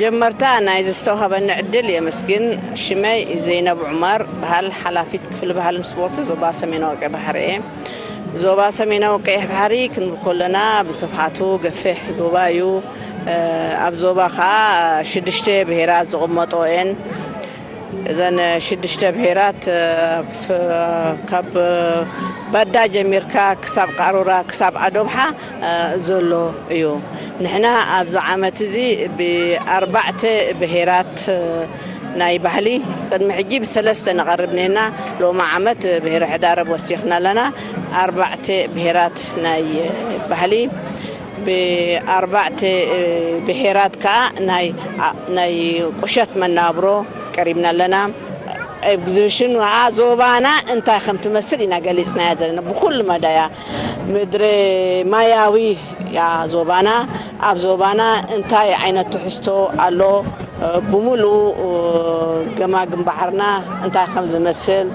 ጀመርታ ናይዚ ዝተዋህበኒ ዕድል የመስግን። ሽመይ ዘይነብ ዑመር በሃል፣ ሓላፊት ክፍሊ ባህልን ስፖርት ዞባ ሰሜናዊ ቀይ ባሕሪ እየ። ዞባ ሰሜናዊ ቀይሕ ባሕሪ ክንብል ከለና ብስፍሓቱ ገፊሕ ዞባ እዩ። ኣብ ዞባ ከዓ ሽዱሽተ ብሄራት ዝቕመጦ እየን። እዘን ሽዱሽተ ብሄራት ካብ ባዳ ጀሚርካ ክሳብ ቃሩራ ክሳብ ዓዶብሓ ዘሎ እዩ። ንሕና ኣብዚ ዓመት እዚ ብኣርባዕተ ብሄራት ናይ ባህሊ፣ ቅድሚ ሕጂ ብሰለስተ ነቐርብ ነና፣ ሎሚ ዓመት ብሄረ ሕዳረብ ወሲኽና ኣለና። ኣርባዕተ ብሄራት ናይ ባህሊ፣ ብኣርባዕተ ብሄራት ከዓ ናይ ናይ ቁሸት መናብሮ ቀሪብና ኣለና። ኤግዚቢሽን ከዓ ዞባና እንታይ ከም ትመስል ኢና ገሊፅናያ ዘለና ብኩሉ መዳያ። ምድሪ ማያዊ እያ ዞባና። ኣብ ዞባና እንታይ ዓይነት ትሕዝቶ ኣሎ፣ ብሙሉ ገማግም ባሕርና እንታይ ከም ዝመስል፣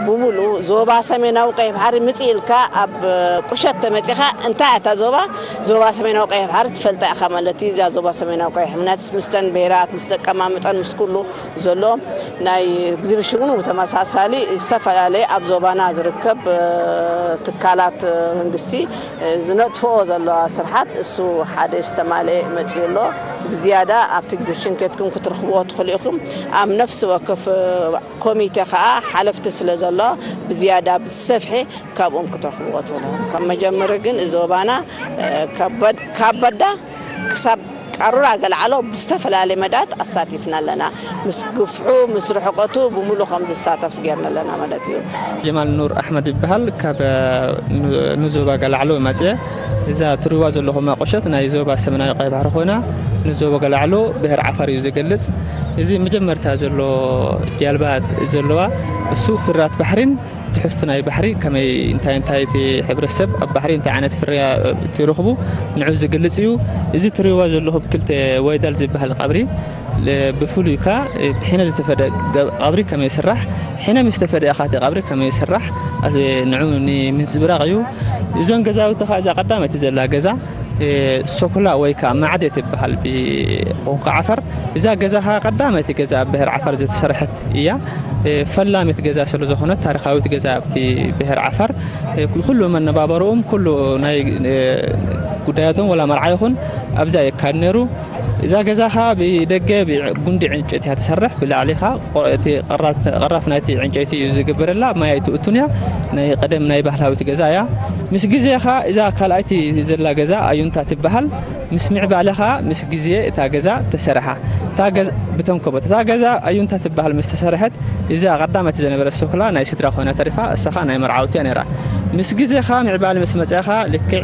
ብሙሉ ዞባ ሰሜናዊ ቀይሕ ባሕሪ ምፅእ ኢልካ ኣብ ቁሸት ተመፂኻ እንታይ እታ ዞባ ዞባ ሰሜናዊ ቀይሕ ባሕሪ ትፈልጣ ኢኻ ማለት እዩ። እዛ ዞባ ሰሜናዊ ቀይሕ ምክንያት ምስተን ብሄራት ምስ ደቀማምጠን ምስ ኩሉ ዘሎ ናይ ኤግዚቢሽን እውን ብተመሳሳሊ ዝተፈላለየ ኣብ ዞባና ዝርከብ ትካላት መንግስቲ ዝነጥፍኦ ዘለዋ ስርሓት እሱ ሓደ ዝተማልአ መፅኡ ኣሎ። ብዝያዳ ኣብቲ ኤግዚቢሽን ኬድኩም ክትረኽብዎ ትኽእሉ ኢኹም። ኣብ ነፍሲ ወከፍ ኮሚቴ ከዓ ሓለፍቲ ስለ ዘሎ ብዝያዳ ብዝሰፍሐ ካብኦም ክትረኽብዎ ትኽእሉ። ካብ መጀመሪ ግን እዚ ዞባና ካብ በዳ ክሳብ ቃሩራ ገልዓሎ ብዝተፈላለየ መዳት ኣሳቲፍና ኣለና። ምስ ግፍሑ ምስ ርሕቀቱ ብምሉ ከም ዝሳተፍ ጌርና ኣለና ማለት እዩ። ጀማል ኑር ኣሕመድ ይበሃል። ካብ ንዞባ ገልዓሎ መፅየ። እዛ ትሪዋ ዘለኹም ቁሸት ናይ ዞባ ሰሜናዊ ቀይ ባሕሪ ኮይና ንዞባ ገልዓሎ ብሄር ዓፋር እዩ ዝገልፅ። እዚ መጀመርታ ዘሎ ጃልባ ዘለዋ እሱ ፍራት ባሕሪን ትሕዝቶ ናይ ባሕሪ ከመይ እንታይ እንታይ እቲ ሕብረተሰብ ኣብ ባሕሪ እንታይ ዓይነት ፍርያ ትረኽቡ ንዑ ዝገልጽ እዩ። እዚ ትሪእዋ ዘለኹም ክልተ ወይዳል ዝበሃል ቀብሪ ብፍሉይ ካ ብሒነ ዝተፈደ ቀብሪ ከመይ ይስራሕ፣ ሒነ ምስ ተፈደ እኻ እቲ ቀብሪ ከመይ ይስራሕ ንዑ ንምንጽብራቕ እዩ። እዞን ገዛውቲ ካ እዛ ቀዳመይቲ ዘላ ገዛ ሶኩላ ወይ ከዓ ማዕደ ትበሃል ብቋንቋ ዓፋር። እዛ ገዛ ኸዓ ቀዳመይቲ ገዛ ኣብ ብሄር ዓፋር ዝተሰርሐት እያ። ፈላሚት ገዛ ስለ ዝኾነት ታሪኻዊት ገዛ ኣብቲ ብሄር ዓፋር ኩሉ መነባበሮኦም ኩሉ ናይ ጉዳያቶም ወላ መርዓ ይኹን ኣብዛ የካድ ነይሩ። እዛ ገዛ ኸዓ ብደገ ብጉንዲ ዕንጨይቲ እያ ትሰርሕ፣ ብላዕሊ ኸዓ እቲ ቀራፍ ናይቲ ዕንጨይቲ እዩ ዝግበረላ፣ ማይ ኣይትእቱን እያ። ናይ ቀደም ናይ ባህላዊት ገዛ እያ። ምስ ግዜ ኸዓ እዛ ካልኣይቲ ዘላ ገዛ ኣዩንታ ትበሃል። ምስ ምዕባለ ኸዓ ምስ ግዜ እታ ገዛ ተሰርሓ። እታ ገዛ ብተንኮቦት እታ ገዛ ኣዩንታ ትበሃል ምስ ተሰርሐት እዛ ቀዳመይቲ ዝነበረት ሶክላ ናይ ስድራ ኮይና ተሪፋ፣ እሳ ኸዓ ናይ መርዓውቲ እያ ነይራ። ምስ ግዜ ኸዓ ምዕባለ ምስ መፅአ ኸዓ ልክዕ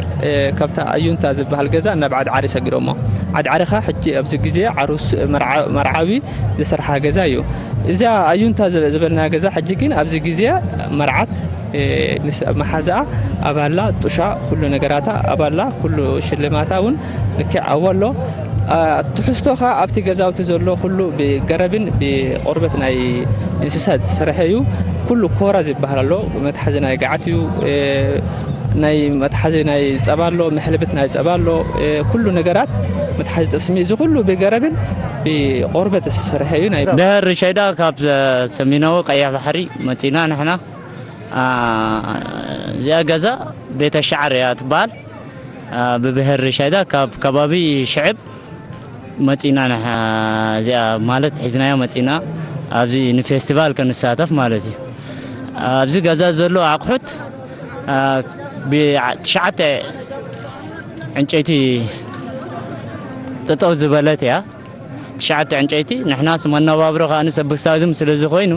ካብታ ኣዩንታ ዝበሃል ገዛ ናብ ዓድዓሪ ሰጊሮሞ። ዓድዓሪ ኸዓ ሕጂ ኣብዚ ግዜ ዓሩስ መርዓዊ ዝሰርሓ ገዛ እዩ። እዚኣ ኣዩንታ ዝበልና ገዛ ሕጂ ግን ኣብዚ ግዜ መርዓት ምስ መሓዛኣ ኣባላ ጡሻ ኩሉ ነገራታ ኣባላ ኩሉ ሽልማታ እውን ልክዕ ኣብኡ ኣሎ። ትሕዝቶ ኸዓ ኣብቲ ገዛውቲ ዘሎ ኩሉ ብገረብን ብቆርበት ናይ እንስሳ ዝተሰርሐ እዩ። ኩሉ ኮራ ዝበሃል ኣሎ፣ መትሓዚ ናይ ገዓት እዩ። ናይ መትሓዚ ናይ ፀባ ኣሎ፣ መሕለብት ናይ ፀባ ኣሎ፣ ኩሉ ነገራት መትሓዚ ጥስሚ፣ እዚ ኩሉ ብገረብን ብቆርበት ዝተሰርሐ እዩ። ናይ ብሄር ሸይዳ ካብ ሰሜናዊ ቀይሕ ባሕሪ መፂና ንሕና። እዚኣ ገዛ ቤተ ሻዕር እያ ትበሃል። ብብሄር ሸይዳ ካብ ከባቢ ሽዕብ መፂና ንሕ-፣ እዚኣ ማለት ሒዝናዮ መፂና ኣብዚ ንፌስቲቫል ክንሳተፍ ማለት እዩ። ኣብዚ ገዛ ዘሎ ኣቑሑት ብትሽዓተ ዕንጨይቲ ጠጠው ዝበለት እያ። ትሽዓተ ዕንጨይቲ። ንሕናስ መነባብሮ ከኣ ሰብስታዝም ስለ ዝኾይኑ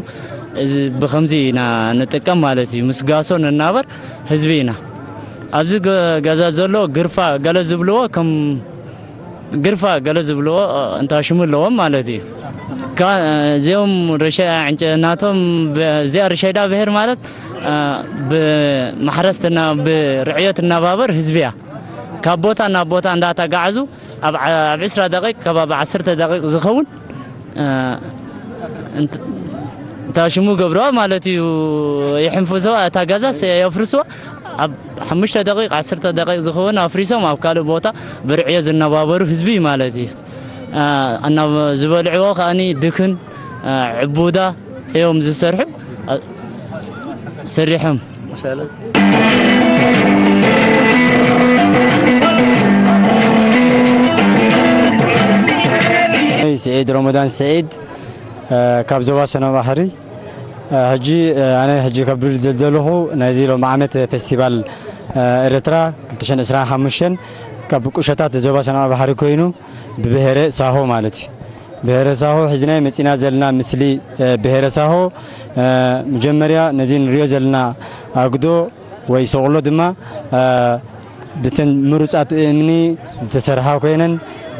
እዚ ብኸምዚ ኢና ንጥቀም ማለት እዩ። ምስ ጋሶ ንናበር ህዝቢ ኢና። ኣብዚ ገ-፣ ገዛ ዘሎ ግርፋ ገለ ዝብልዎ ከም ግርፋ ገለ ዝብልዎ እንታሽሙ ኣለዎም ማለት እዩ። ካ-፣ እዚኦም ርሸ-፣ ዕንጨ-፣ ናቶም ብ-፣ እዚኣ ርሸይዳ ብሄር ማለት ብማሕረስትና ብርዕዮ ትናባበር ህዝቢ እያ። ካብ ቦታ ናብ ቦታ እንዳተጋዕዙ ኣብ ዓ-፣ ኣብ ዕስራ ደቂቅ ከባቢ ዓሰርተ ደቂቅ ዝኸውን እንታሽሙ ገብረዋ ማለት እዩ። ይሕንፍስዋ፣ እታ ገዛስ የፍርስዋ። ኣብ ሓሙሽተ ደቂቕ፣ ዓሰርተ ደቂቕ ዝኸውን ኣፍሪሶም ኣብ ካልእ ቦታ ብርዕዮ ዝነባበሩ ህዝቢ ማለት እዩ። እ፣ እናብ-፣ ዝበልዕዎ ከኣኒ ድክን፣ እ፣ ዕቡዳ እዮም ዝሰርሑ። እ፣ ሰሪሖም። ስዒድ ረመዳን ስዒድ፣ እ፣ ካብ ዞባ ሰነ ባሕሪ። እ፣ ሕጂ፣ እ፣ ኣነ ሕጂ ከብል ዝደለኹ ናይዚ ሎም ዓመት ፌስቲቫል፣ እ፣ ኤርትራ ክልተ ሽሕን ዕስራን ሓሙሽተን ካብ ቁሸታት ዞባ ሰነ ባሕሪ ኮይኑ ብብሄረ ሳሆ ማለት እዩ። ብሄረ ሳሆ ሒዝናዮ መጺና ዘለና ምስሊ፣ እ፣ ብሄረ ሳሆ፣ እ፣ መጀመርያ ነዚ ንሪኦ ዘለና ኣጉዶ ወይ ሰቑሎ ድማ፣ እ፣ ብተን ምሩጻት እምኒ ዝተሰርሓ ኮይነን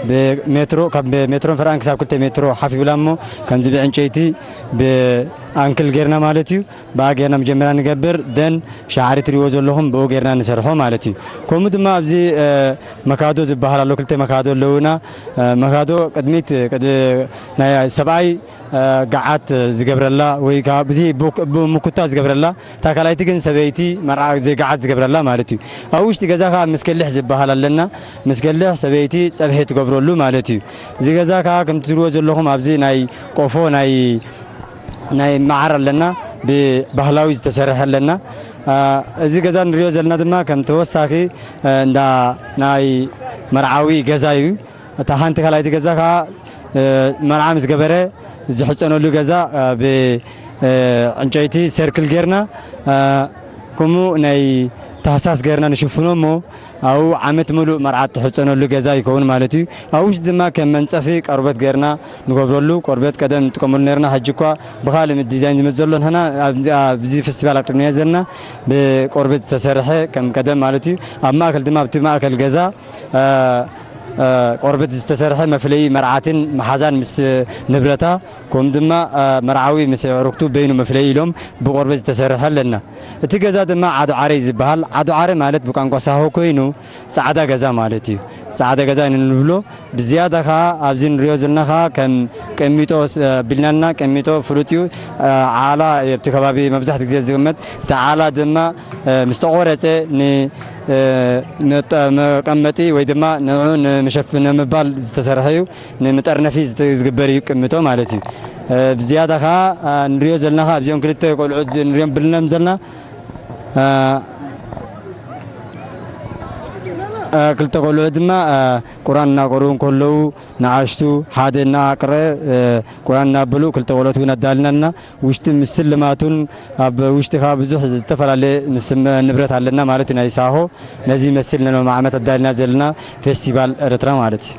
ብሜትሮ፣ ካብ ሜትሮን ፈርቓን ክሳብ ክልተ ሜትሮ ሓፍ ይብላ እሞ ከምዚ ብዕንጨይቲ ብኣንክል ጌርና ማለት እዩ። ብኣ ጌርና መጀመርያ ንገብር፣ ደን ሻዕሪ ትሪእዎ ዘለኹም ብኡ ጌርና ንሰርሖ ማለት እዩ። ከምኡ ድማ ኣብዚ፣ እ፣ መካዶ ዝበሃል ኣሎ፣ ክልተ መካዶ ኣለውና። እ፣ መካዶ ቅድሚት፣ ቅድ-፣ ናይ ሰብኣይ፣ እ፣ ገዓት ዝገብረላ ወይ ከዓ ብዚ ቡክ-፣ ብ-፣ ምኩታ ዝገብረላ፣ እታ ካልኣይቲ ግን ሰበይቲ መርዓ ግዜ ገዓት ዝገብረላ ማለት እዩ። ኣብ ውሽጢ ገዛ ከዓ ምስገልሕ ዝበሃል ኣለና። ምስገልሕ ሰበይቲ ጸብሒ ትገብረሉ ማለት እዩ። እዚ ገዛ ከዓ ከምቲ ትሪእዎ ዘለኹም ኣብዚ ናይ ቆፎ ናይ ናይ መዓር ኣለና፣ ብባህላዊ ዝተሰርሐ ኣለና። አ፣ እዚ ገዛ ንሪኦ ዘለና ድማ ከም ተወሳኺ፣ አ፣ እንዳ ናይ መርዓዊ ገዛ እዩ። እታ ሓንቲ ካልኣይቲ ገዛ ከዓ፣ እ፣ መርዓ ምስ ገበረ ዝሕፀነሉ ገዛ፣ እ፣ ብ-፣ እ፣ ዕንጨይቲ ሰርክል ጌርና፣ እ፣ ከምኡ ናይ ታህሳስ ጌርና ንሽፍኖ እሞ ኣብኡ ዓመት ሙሉእ መርዓ ትሕፀነሉ ገዛ ይኸውን ማለት እዩ። ኣብ ውሽጢ ድማ ከም መንፀፊ ቆርበት ጌርና ንገብረሉ፣ ቆርበት ቀደም ንጥቀመሉ ነርና፣ ሕጂ እኳ ብኻልእ ዲዛይን ዝመፅእ ዘሎ ንሕና ኣብዚ፣ ኣብዚ ፌስቲቫል ኣቅሪብናዮ ዘለና ብቆርበት ዝተሰርሐ ከም ቀደም ማለት እዩ። ኣብ ማእከል ድማ ኣብቲ ማእከል ገዛ እ፣ እ፣ ቆርበት ዝተሰርሐ መፍለዪ መርዓትን መሓዛን ምስ ንብረታ፣ ከምኡ ድማ፣ እ፣ መርዓዊ ምስ ኣዕሩኽቱ በይኑ መፍለዪ ኢሎም ብቆርበት ዝተሰርሐ ኣለና። እቲ ገዛ ድማ ዓዶ ዓረ እዩ ዝበሃል። ዓዶ ዓረ ማለት ብቋንቋ ሳሆ ኮይኑ ጻዕዳ ገዛ ማለት እዩ። ጻዕዳ ገዛ ኢና ንብሎ። ብዝያዳ ኸኣ ኣብዚ ንሪኦ ዘለና ኸኣ ከም ቀሚጦ ስ-፣ ኣቢልናልና፣ ቀሚጦ ፍሉጥ እዩ። እ፣ ዓላ ኣብቲ ከባቢ መብዛሕትኡ ግዜ ዝቕመጥ። እቲ ዓላ ድማ፣ እ፣ ምስ ተቖረጸ ን-፣ እ፣ መጠ-፣ መቐመጢ ወይ ድማ ንዕኡ ንምሸፍ-፣ ንምባል ዝተሰርሐ እዩ። ንመጠርነፊ ዝት-፣ ዝግበር እዩ ቅሚጦ ማለት እዩ። እ፣ ብዝያዳ ኸኣ፣ እ፣ ንሪኦ ዘለና ኸኣ ኣብዚኦም ክልተ ቆልዑት ዝ-፣ ንሪኦም ብልናዮም ዘለና፣ እ፣ እ፣ ክልተ ቆልዑት ድማ፣ እ፣ ቁርኣን እናቐርኡ እንከለዉ ንኣሽቱ ሓደ እናኣቕረ፣ እ፣ ቁርኣን እናበሉ ክልተ ቆልዑት እውን ኣዳሊና ኣለና። ውሽጢ ምስልማቱን ኣብ ውሽጢ ኸኣ ብዙሕ ዝተፈላለየ ምስ-፣ ንብረት ኣለና ማለት እዩ ናይ ሳሆ። ነዚ ይመስል ንሎም ዓመት ኣዳሊና ዘለና ፌስቲቫል ኤርትራ ማለት እዩ።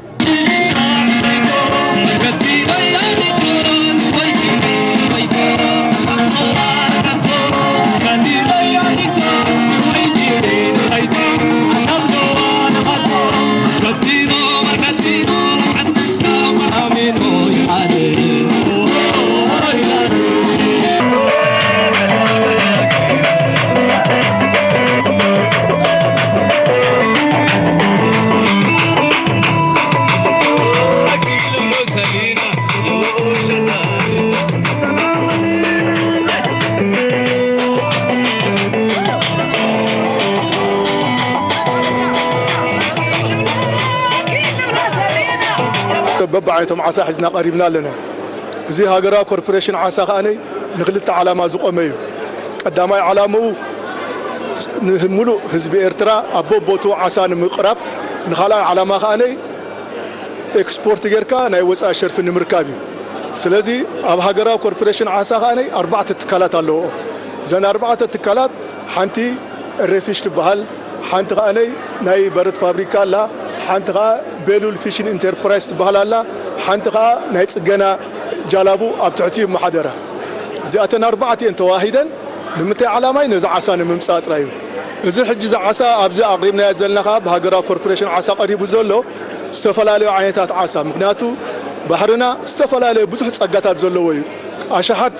በብዓይነቶም ዓሳ ሒዝና ቀሪብና ኣለና። እዚ ሃገራዊ ኮርፖሬሽን ዓሳ ከኣ ንክልተ ዓላማ ዝቆመ እዩ። ቀዳማይ ዓላምኡ ንህ-፣ ምሉእ ህዝቢ ኤርትራ ኣብ በቦቱ ዓሳ ንምቅራብ፣ ንኻልኣይ ዓላማ ከኣ ኤክስፖርት ጌርካ ናይ ወጻኢ ሸርፊ ንምርካብ እዩ። ስለዚ ኣብ ሃገራዊ ኮርፖሬሽን ዓሳ ከኣ ኣርባዕተ ትካላት ኣለዎ። እዘን ኣርባዕተ ትካላት ሓንቲ ኤሬፊሽ ትበሃል፣ ሓንቲ ከኣ ናይ በረድ ፋብሪካ ኣላ፣ ሓንቲ ከኣ ቤሉል ፊሽን ኢንተርፕራይዝ ትበሃል ኣላ፣ ሓንቲ ከኣ ናይ ጽገና ጃላቡ ኣብ ትሕቲ ይመሓደራ። እዚኣተን ኣርባዕቲኤን ተዋሂደን ንምንታይ ዓላማ እዩ? ነዚ ዓሳ ንምምጻእ ጥራይ እዩ። እዚ ሕጂ እዚ ዓሳ ኣብዚ ኣቕሪብናዮ ዘለና ከኣ ብሃገራዊ ኮርፖሬሽን ዓሳ ቀሪቡ ዘሎ ዝተፈላለዩ ዓይነታት ዓሳ፣ ምኽንያቱ ባሕርና ዝተፈላለዩ ብዙሕ ጸጋታት ዘለዎ እዩ። ኣሽሓት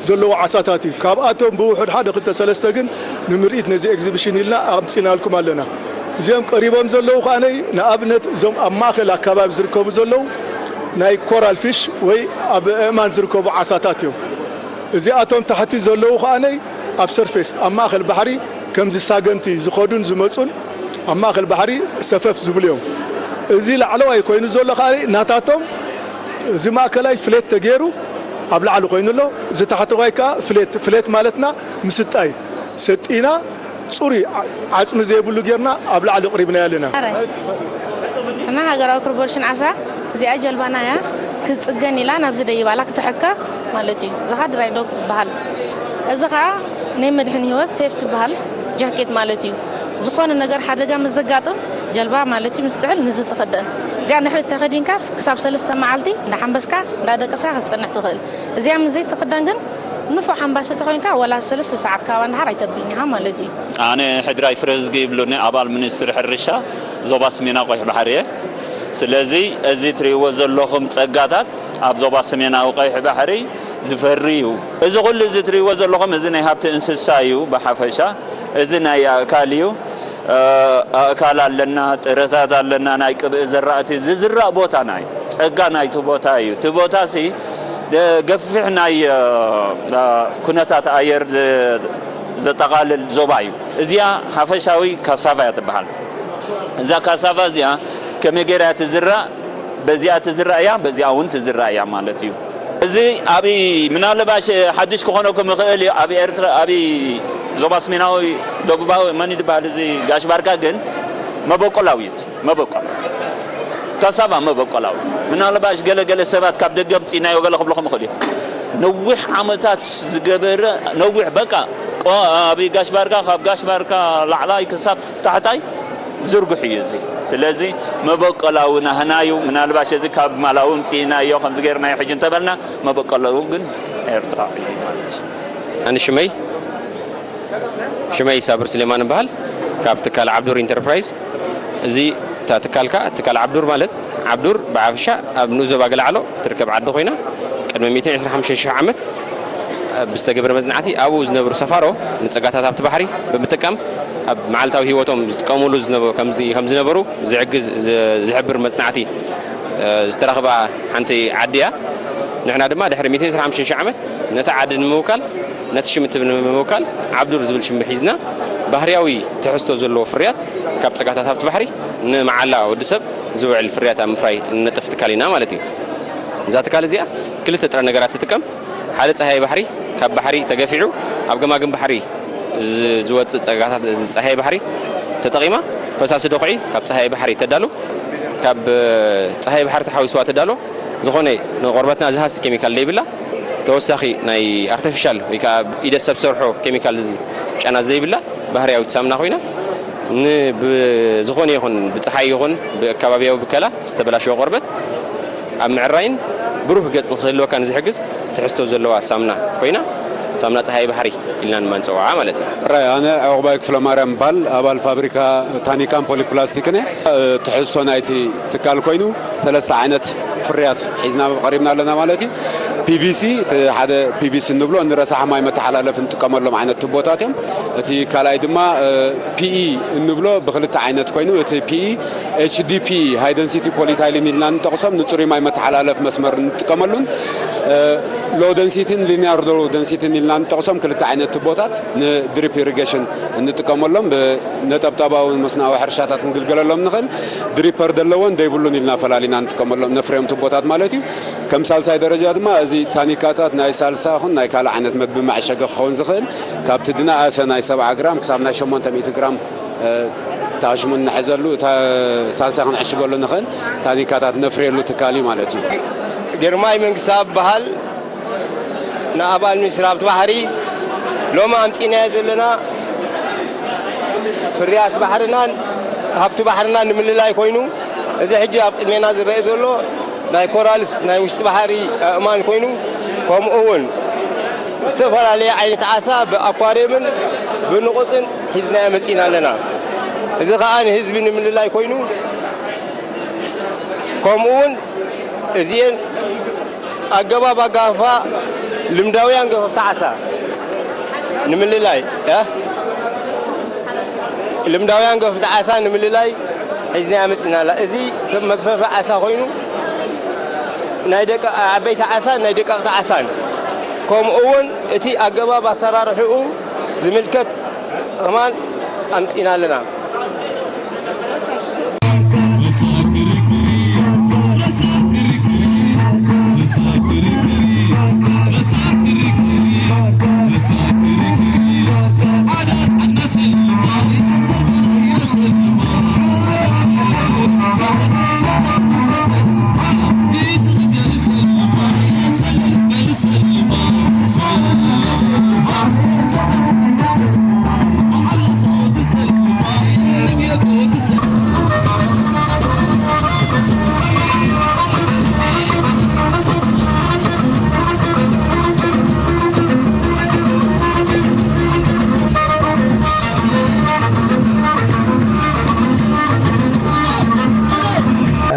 ዘለዎ ዓሳታት እዩ። ካብኣቶም ብውሑድ ሓደ ክልተ ሰለስተ ግን ንምርኢት ነዚ ኤግዚቢሽን ኢልና ኣምጺናልኩም ኣለና። እዚኦም ቀሪቦም ዘለዉ ከኣ ንኣብነት እዞም ኣብ ማእከል ኣካባቢ ዝርከቡ ዘለዉ ናይ ኮራል ፊሽ ወይ ኣብ ኣእማን ዝርከቡ ዓሳታት እዮም። እዚኣቶም ታሕቲ ዘለዉ ከኣ ኣብ ሰርፌስ ኣብ ማእከል ባሕሪ ከምዚ ሳገምቲ ዝኸዱን ዝመጹን ኣብ ማእከል ባሕሪ ሰፈፍ ዝብሉ እዮም። እዚ ላዕለዋይ ኮይኑ ዘሎ ከኣ ናታቶም፣ እዚ ማእከላይ ፍሌት ተገይሩ ኣብ ላዕሊ ኮይኑ ኣሎ። እዚ ታሕተዋይ ከኣ ፍሌት፣ ፍሌት ማለትና ምስጣይ፣ ሰጢና ጽሩይ ዓ-፣ ዓጽሚ ዘይብሉ ጌርና ኣብ ላዕሊ ኣቕሪብናዮ ኣለና። ሕራይ። እና ሃገራዊ ኮርፖሬሽን ዓሳ እዚኣ ጀልባና እያ፣ ክትጽገን ኢላ ናብዚ ደይባላ ክትሕካ ማለት እዩ። እዚ ኸኣ ድራይ ዶክ ይበሃል። እዚ ኸኣ ናይ መድሕን ህይወት ሴፍ ትበሃል ጃኬት ማለት እዩ። ዝኾነ ነገር ሓደጋ ምስ ዘጋጥም ጀልባ ማለት እዩ ምስ ትሕል ንዚ ትኽደን። እዚኣ ንድሕሪት ተኸዲንካስ ክሳብ ሰለስተ መዓልቲ እንዳሓንበስካ እንዳደቀስካ ክትጸንሕ ትኽእል። እዚኣ ምስ ዘይትኽደን ግን ንፉዕ ሓንባሲ ተኾይንካ ወላ ሰለስተ ሰዓት ካባና ድሓር ኣይተብልን ኢኻ ማለት እዩ። ኣነ ሕድራይ ፍረዝጊ ይብሉኒ፣ ኣባል ሚኒስትሪ ሕርሻ ዞባ ሰሜናዊ ቀይሕ ባሕሪ እየ። ስለዚ እዚ ትርእይዎ ዘለኹም ጸጋታት ኣብ ዞባ ሰሜናዊ ቀይሕ ባሕሪ ዝፈሪ እዩ። እዚ ኩሉ እዚ ትርእይዎ ዘለኹም እዚ ናይ ሃብቲ እንስሳ እዩ ብሓፈሻ። እዚ ናይ ኣእካል እዩ። እ፣ ኣእካል ኣለና፣ ጥረታት ኣለና፣ ናይ ቅብኢ ዘራእቲ ዝዝራእ ቦታና እዩ። ጸጋ ናይቲ ቦታ እዩ። እቲ ቦታሲ ደ-፣ ገፊሕ ናይ፣ እ፣ እ፣ ኩነታት ኣየር ዝ-፣ ዘጠቓልል ዞባ እዩ። እዚኣ ሓፈሻዊ ካሳቫ እያ ትበሃል። እዛ ካሳቫ እዚኣ ከመይ ገይራ እያ ትዝራእ? በዚኣ ትዝራእ እያ፣ በዚኣ እውን ትዝራእ እያ ማለት እዩ። እዚ ኣብ ምናልባሽ ሓድሽ ክኾነኩም ይኽእል እዩ። ኣብ ኤርትራ፣ ኣብ ዞባ ሰሜናዊ ደቡባዊ መን ይበሃል እዚ ጋሽ ባርካ ግን መበቆላዊ እዩ። መበቆል ካሳቫ መበቆላዊ። ምናልባሽ ገለ ገለ ሰባት ካብ ደገ ኣምጺእናዮ ገለ ክብልኹም ይኽእል እዩ። ነዊሕ ዓመታት ዝገበረ፣ ነዊሕ በቃ፣ ቆ-፣ ኣብ ጋሽ ባርካ፣ ካብ ጋሽ ባርካ ላዕላይ ክሳብ ታሕታይ ዝርጉሕ እዩ እዚ። ስለዚ መበቆላዊ ናህና እዩ። ምናልባሽ እዚ ካብ ማላዊ ኣምጺእናዮ ከምዚ ገይርናዮ ሕጂ እንተበልና፣ መበቆላዊ ግን ኤርትራ እዩ ማለት እዩ። ኣነ ሽመይ፣ ሽመይ ሳብር ስሌማን እበሃል፣ ካብ ትካል ዓብዱር ኢንተርፕራይዝ። እዚ እታ ትካልካ፣ ትካል ዓብዱር ማለት፣ ዓብዱር ብሓፈሻ ኣብ ንኡስ ዞባ ገለዓሎ እትርከብ ዓዲ ኮይና፣ ቅድሚ ሚእትን ዕስራን ሓሙሽተን ሽሕ ዓመት ብዝተገብረ መጽናዕቲ፣ ኣብኡ ዝነብሩ ሰፋሮ ንጸጋታት ሃብቲ ባሕሪ ብምጥቃም፣ ኣብ መዓልታዊ ህይወቶም ዝጥቀሙሉ ዝነበ-፣ ከም ዝ-፣ ከም ዝነበሩ ዝሕግዝ፣ ዝ-፣ ዝሕብር መጽናዕቲ፣ እ፣ ዝተረኽባ ሓንቲ ዓዲ እያ። ንሕና ድማ ድሕሪ ሚእትን ዕስራን ሓሙሽተን ሽሕ ዓመት ነቲ ዓዲ ንምውካል፣ ነቲ ሽም እቲ ንምውካል ዓብዱር ዝብል ሽም ሒዝና፣ ባህርያዊ ትሕዝቶ ዘለዎ ፍርያት ካብ ጸጋታት ሃብቲ ባሕሪ ንመዓላ ወዲ ሰብ ዝውዕል ፍርያት ኣብ ምፍራይ እንነጥፍ ትካል ኢና ማለት እዩ። እዛ ትካል እዚኣ ክልተ ጥረ ነገራት ትጥቀም። ሓደ ጸሃይ ባሕሪ፣ ካብ ባሕሪ ተገፊዑ ኣብ ገማግም ባሕሪ ዝ-፣ ዝወጽእ ጸጋታት ጸሃይ ባሕሪ ተጠቒማ፣ ፈሳሲ ደኹዒ ካብ ጸሃይ ባሕሪ ተዳሉ፣ ካብ ጸሃይ ባሕሪ ተሓዊስዋ ተዳሎ፣ ዝኾነ ንቆርበትና ዝሃሲ ኬሚካል ዘይብላ፣ ተወሳኺ ናይ ኣርቲፊሻል ወይ ከኣ ኢደ ሰብ ሰርሖ ኬሚካል ዝ-፣ ጨና ዘይብላ ባህርያዊት ሳሙና ኮይና፣ ን-፣ ብዝኾነ ይኹን ብጸሓይ ይኹን ብከባብያዊ ብከላ ዝተበላሸወ ቆርበት ኣብ ምዕራይን ብሩህ ገጽ ንክህልወካ ንዝሕግዝ ትሕዝቶ ዘለዋ ሳሙና ኮይና፣ ሳሙና ጸሃይ ባሕሪ ኢልና ድማ ንጸውዓ ማለት እዩ። ራይ፣ ኣነ ዕቑባይ ክፍለ ማርያም እበሃል፣ ኣባል ፋብሪካ ታኒካን ፖሊፕላስቲክን እየ። ትሕዝቶ ናይቲ ትካል ኮይኑ ሰለስተ ዓይነት ፍርያት ሒዝና ቀሪብና ኣለና ማለት እዩ። ፒ ቪ ሲ፣ እቲ ሓደ ፒ ቪ ሲ እንብሎ ንረሳሕ ማይ መተሓላለፊ እንጥቀመሎም ዓይነት ቱቦታት እዮም። እቲ ካልኣይ ድማ፣ እ፣ ፒ ኢ እንብሎ ብክልተ ዓይነት ኮይኑ፣ እቲ ፒ ኢ ኤች ዲ ፒ፣ ሃይ ደንሲቲ ፖሊታይሊን ኢልና እንጠቕሶም፣ ንጽሩይ ማይ መተሓላለፊ መስመር እንጥቀመሉን፣ እ፣ ሎ ደንሲቲን ሊኒያር ሎ ደንሲቲን ኢልና እንጠቕሶም ክልተ ዓይነት ቱቦታት ንድሪፕ ኢሪጌሽን እንጥቀመሎም፣ ብነጠብጣባዊ መስኖኣዊ ሕርሻታት ክንግልገለሎም ንኽእል። ድሪፐር ደለዎን ደይብሉን ኢልና ፈላሊና እንጥቀመሎም ነፍርዮም ቱቦታት ማለት እዩ። ከም ሳልሳይ ደረጃ ድማ እዚ ታኒካታት ናይ ሳልሳ ይኹን ናይ ካልእ ዓይነት መግቢ መዕሸጊ ክኸውን ዝኽእል፣ ካብቲ ድናኣሰ ናይ ሰብዓ ግራም ክሳብ ናይ ሸሞንተ ሚእቲ ግራም፣ እ፣ ተኣሽሙ እንሕዘሉ፣ እታ ሳልሳ ክንዕሽገሉ ንኽእል ታኒካታት ነፍርየሉ ትካል እዩ ማለት እዩ። ግርማይ መንግስታኣብ በሃል፣ ንኣባል ሚኒስትሪ ሃብቲ ባሕሪ ሎሚ ኣምጺእናዮ ዘለና ፍርያት ባሕርናን ሃብቲ ባሕርናን ንምልላይ ኮይኑ፣ እዚ ሕጂ ኣብ ቅድሜና ዝረአ ዘሎ ናይ ኮራልስ ናይ ውሽጢ ባሕሪ ኣእማን ኮይኑ፣ ከምኡ እውን ዝተፈላለየ ዓይነት ዓሳ ብኣኳርየምን ብንቑጽን ሒዝናዮ መጺእና ኣለና። እዚ ኸኣ ንህዝቢ ንምልላይ ኮይኑ፣ ከምኡ እውን እዚኤን ኣገባብ ኣጋፋ ልምዳውያን ገፈፍቲ ዓሳ ንምልላይ፣ እ? ልምዳውያን ገፈፍቲ ዓሳ ንምልላይ ሒዝናያ መጺእና ኣላ። እዚ ከም መግፈፊ ዓሳ ኮይኑ ናይ ደቀ-፣ ዓበይቲ ዓሳን ናይ ደቀቕቲ ዓሳን፣ ከምኡ እውን እቲ ኣገባብ ኣሰራርሕኡ ዝምልከት ከማን ኣምጺና ኣለና።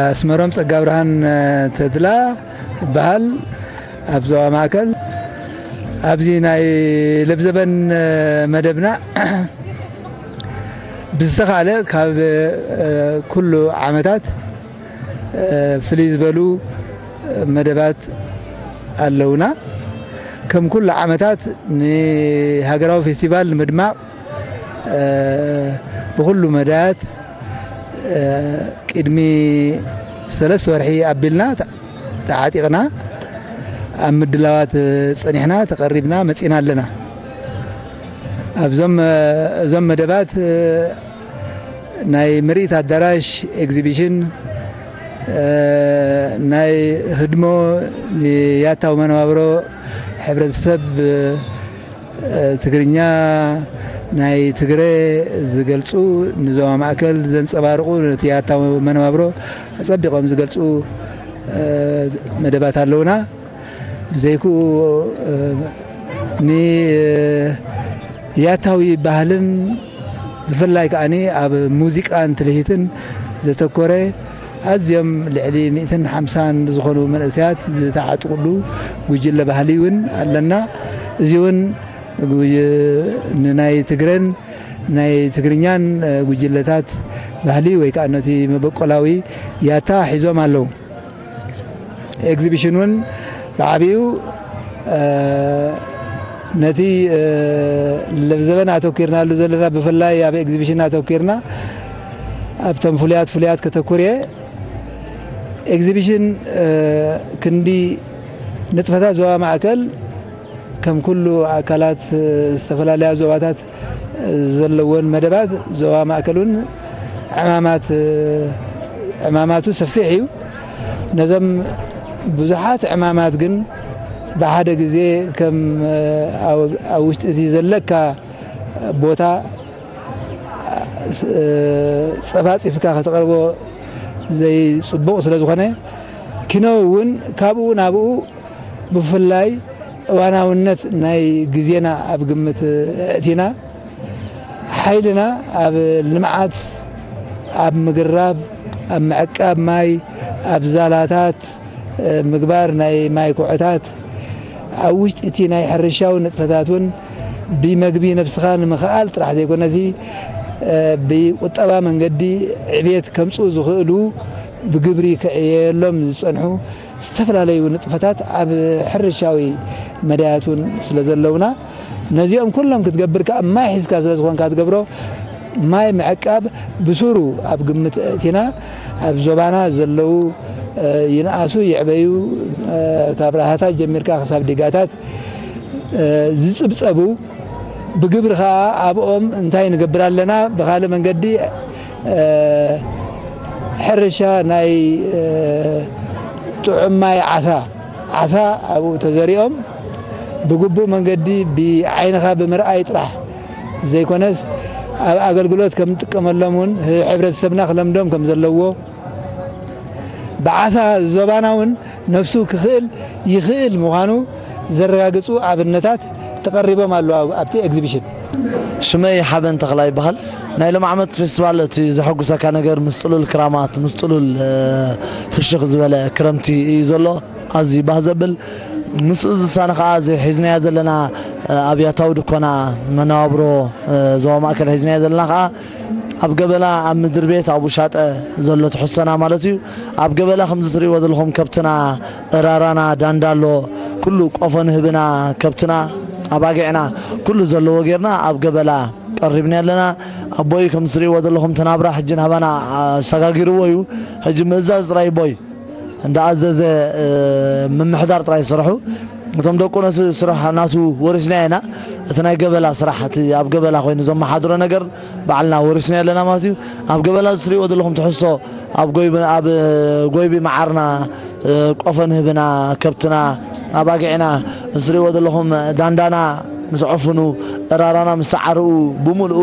ኣስመሮም ጸጋብርሃን ተድላ እበሃል። ኣብ ዞባ ማእከል ኣብዚ ናይ ለብዘበን መደብና ብዝተኻእለ ካብ ኩሉ ዓመታት ፍልይ ዝበሉ መደባት ኣለውና። ከም ኩሉ ዓመታት ንሃገራዊ ፌስቲቫል ንምድማቕ ብኹሉ መዳያት ቅድሚ ሰለስተ ወርሒ ኣቢልና ተዓጢቕና ኣብ ምድላዋት ጸኒሕና ተቐሪብና መጺና ኣለና። ኣብዞም እዞም መደባት ናይ ምርኢት ኣዳራሽ፣ ኤግዚቢሽን፣ ናይ ህድሞ፣ ያታዊ መነባብሮ ሕብረተሰብ ትግርኛ፣ ናይ ትግረ ዝገልጹ፣ ንዞባ ማእከል ዘንጸባርቑ፣ ነቲ ያታዊ መነባብሮ ኣጸቢቖም ዝገልጹ መደባት ኣለውና። ብዘይክኡ ንያታዊ ባህልን ብፍላይ ከኣ ኣብ ሙዚቃን ትልሂትን ዘተኮረ ኣዝዮም ልዕሊ ሚእትን ሓምሳን ዝኾኑ መንእሰያት ዝተዓጥቁሉ ጉጅለ ባህሊ እውን ኣለና። እዚ እውን ጉ- ንናይ ትግረን ናይ ትግርኛን ጉጅለታት ባህሊ ወይ ከዓ ነቲ መበቆላዊ ያታ ሒዞም ኣለዉ። ኤግዚቢሽን እውን ብዓቢኡ ነቲ ለብዘበን ኣተኪርናሉ ዘለና፣ ብፍላይ ኣብ ኤግዚቢሽን ኣተኪርና ኣብቶም ፍሉያት ፍሉያት ከተኩር እየ። ኤግዚቢሽን ክንዲ ንጥፈታት ዞባ ማእከል ከም ኩሉ ኣካላት ዝተፈላለያ ዞባታት ዘለወን መደባት፣ ዞባ ማእከል እውን ዕማማት ዕማማቱ ሰፊሕ እዩ። ነዞም ብዙሓት ዕማማት ግን ብሓደ ግዜ ከም ኣብ ውሽጢ እቲ ዘለካ ቦታ ጸፋጺፍካ ከተቕርቦ ዘይጽቡቕ ስለ ዝኾነ፣ ኪኖ እውን ካብኡ ናብኡ ብፍላይ እዋናውነት ናይ ግዜና ኣብ ግምት ኣእቲና፣ ሓይልና ኣብ ልምዓት፣ ኣብ ምግራብ፣ ኣብ ምዕቃብ ማይ፣ ኣብ ዛላታት ምግባር ናይ ማይ ኩዕታት፣ ኣብ ውሽጢ እቲ ናይ ሕርሻዊ ንጥፈታት እውን ብመግቢ ነብስኻ ንምኽኣል ጥራሕ ዘይኮነሲ፣ ብቁጠባ መንገዲ ዕቤት ከምፅኡ ዝኽእሉ፣ ብግብሪ ክዕየየሎም ዝፀንሑ ዝተፈላለዩ ንጥፈታት ኣብ ሕርሻዊ መዳያት እውን ስለ ዘለውና፣ ነዚኦም ኩሎም ክትገብር ከኣ ማይ ሒዝካ ስለ ዝኾንካ ትገብሮ፣ ማይ ምዕቃብ ብሱሩ ኣብ ግምት ኣእቲና፣ ኣብ ዞባና ዘለዉ ይንኣሱ ይዕበዩ፣ ካብ ራሃታት ጀሚርካ ክሳብ ዲጋታት ዝጽብጸቡ፣ ብግብሪ ከኣ ኣብኦም እንታይ ንገብር ኣለና፣ ብኻልእ መንገዲ ሕርሻ ናይ ጥዑም ማይ ዓሳ፣ ዓሳ ኣብኡ ተዘሪኦም ብግቡእ መንገዲ ብዓይንኻ ብምርኣይ ጥራሕ ዘይኮነስ፣ ኣብ ኣገልግሎት ከም ንጥቀመሎም እውን ሕብረተሰብና ክለምዶም ከም ዘለዎ፣ ብዓሳ ዞባና እውን ነፍሱ ክኽእል ይኽእል ምዃኑ ዘረጋግጹ ኣብነታት ተቐሪቦም ኣለዉ ኣብ፣ ኣብቲ ኤግዚቢሽን። ሽመይ ሓበን ተኽላ ይበሃል። ናይ ሎም ዓመት ፌስቲቫል እቲ ዘሐጉሰካ ነገር ምስ ጽሉል ክራማት፣ ምስ ጽሉል፣ እ፣ ፍሽኽ ዝበለ ክረምቲ እዩ ዘሎ። ኣዝዩ ባህ ዘብል። ምስኡ ዝሳነ ከኣ እዚ ሒዝናዮ ዘለና፣ እ፣ ኣብ ያታዊ ድኮና መነባብሮ፣ እ፣ ዞባ ማእከል ሒዝናዮ ዘለና ከኣ ኣብ ገበላ ኣብ ምድሪ ቤት ኣብ ውሻጠ ዘሎ ትሕዝቶና ማለት እዩ። ኣብ ገበላ ከምዚ ትርእይዎ ዘለኹም ከብትና፣ እራራና፣ ዳንዳሎ፣ ኩሉ ቆፎ ንህብና፣ ከብትና፣ ኣባጊዕና፣ ኩሉ ዘለዎ ጌርና ኣብ ገበላ ቀሪብና ኣለና። ኣቦይ ከም ትሪእዎ ዘለኹም ተናብራ ሕጂ ናባና ኣሰጋጊርዎ እዩ። ሕጂ ምእዛዝ ጥራይ ኣቦይ እንዳኣዘዘ፣ እ፣ ምምሕዳር ጥራይ ይሰርሑ። እቶም ደቁ ነቲ ስራሕ ናቱ ወሪስና ኢና። እቲ ናይ ገበላ ስራሕ፣ እቲ ኣብ ገበላ ኮይኑ ዘመሓድሮ ነገር ባዕልና ወሪስና ኣለና ማለት እዩ። ኣብ ገበላ እዚ ትሪእዎ ዘለኹም ትሕዝቶ ኣብ ጎይብ-፣ ኣብ ጎይቢ መዓርና፣ እ፣ ቆፎ ንህብና፣ ከብትና፣ ኣባጊዕና፣ እዚ ትሪእዎ ዘለኹም ዳንዳና ምስ ዐፍኑ፣ እራራና ምስ ሰዓርኡ ብምልኡ፣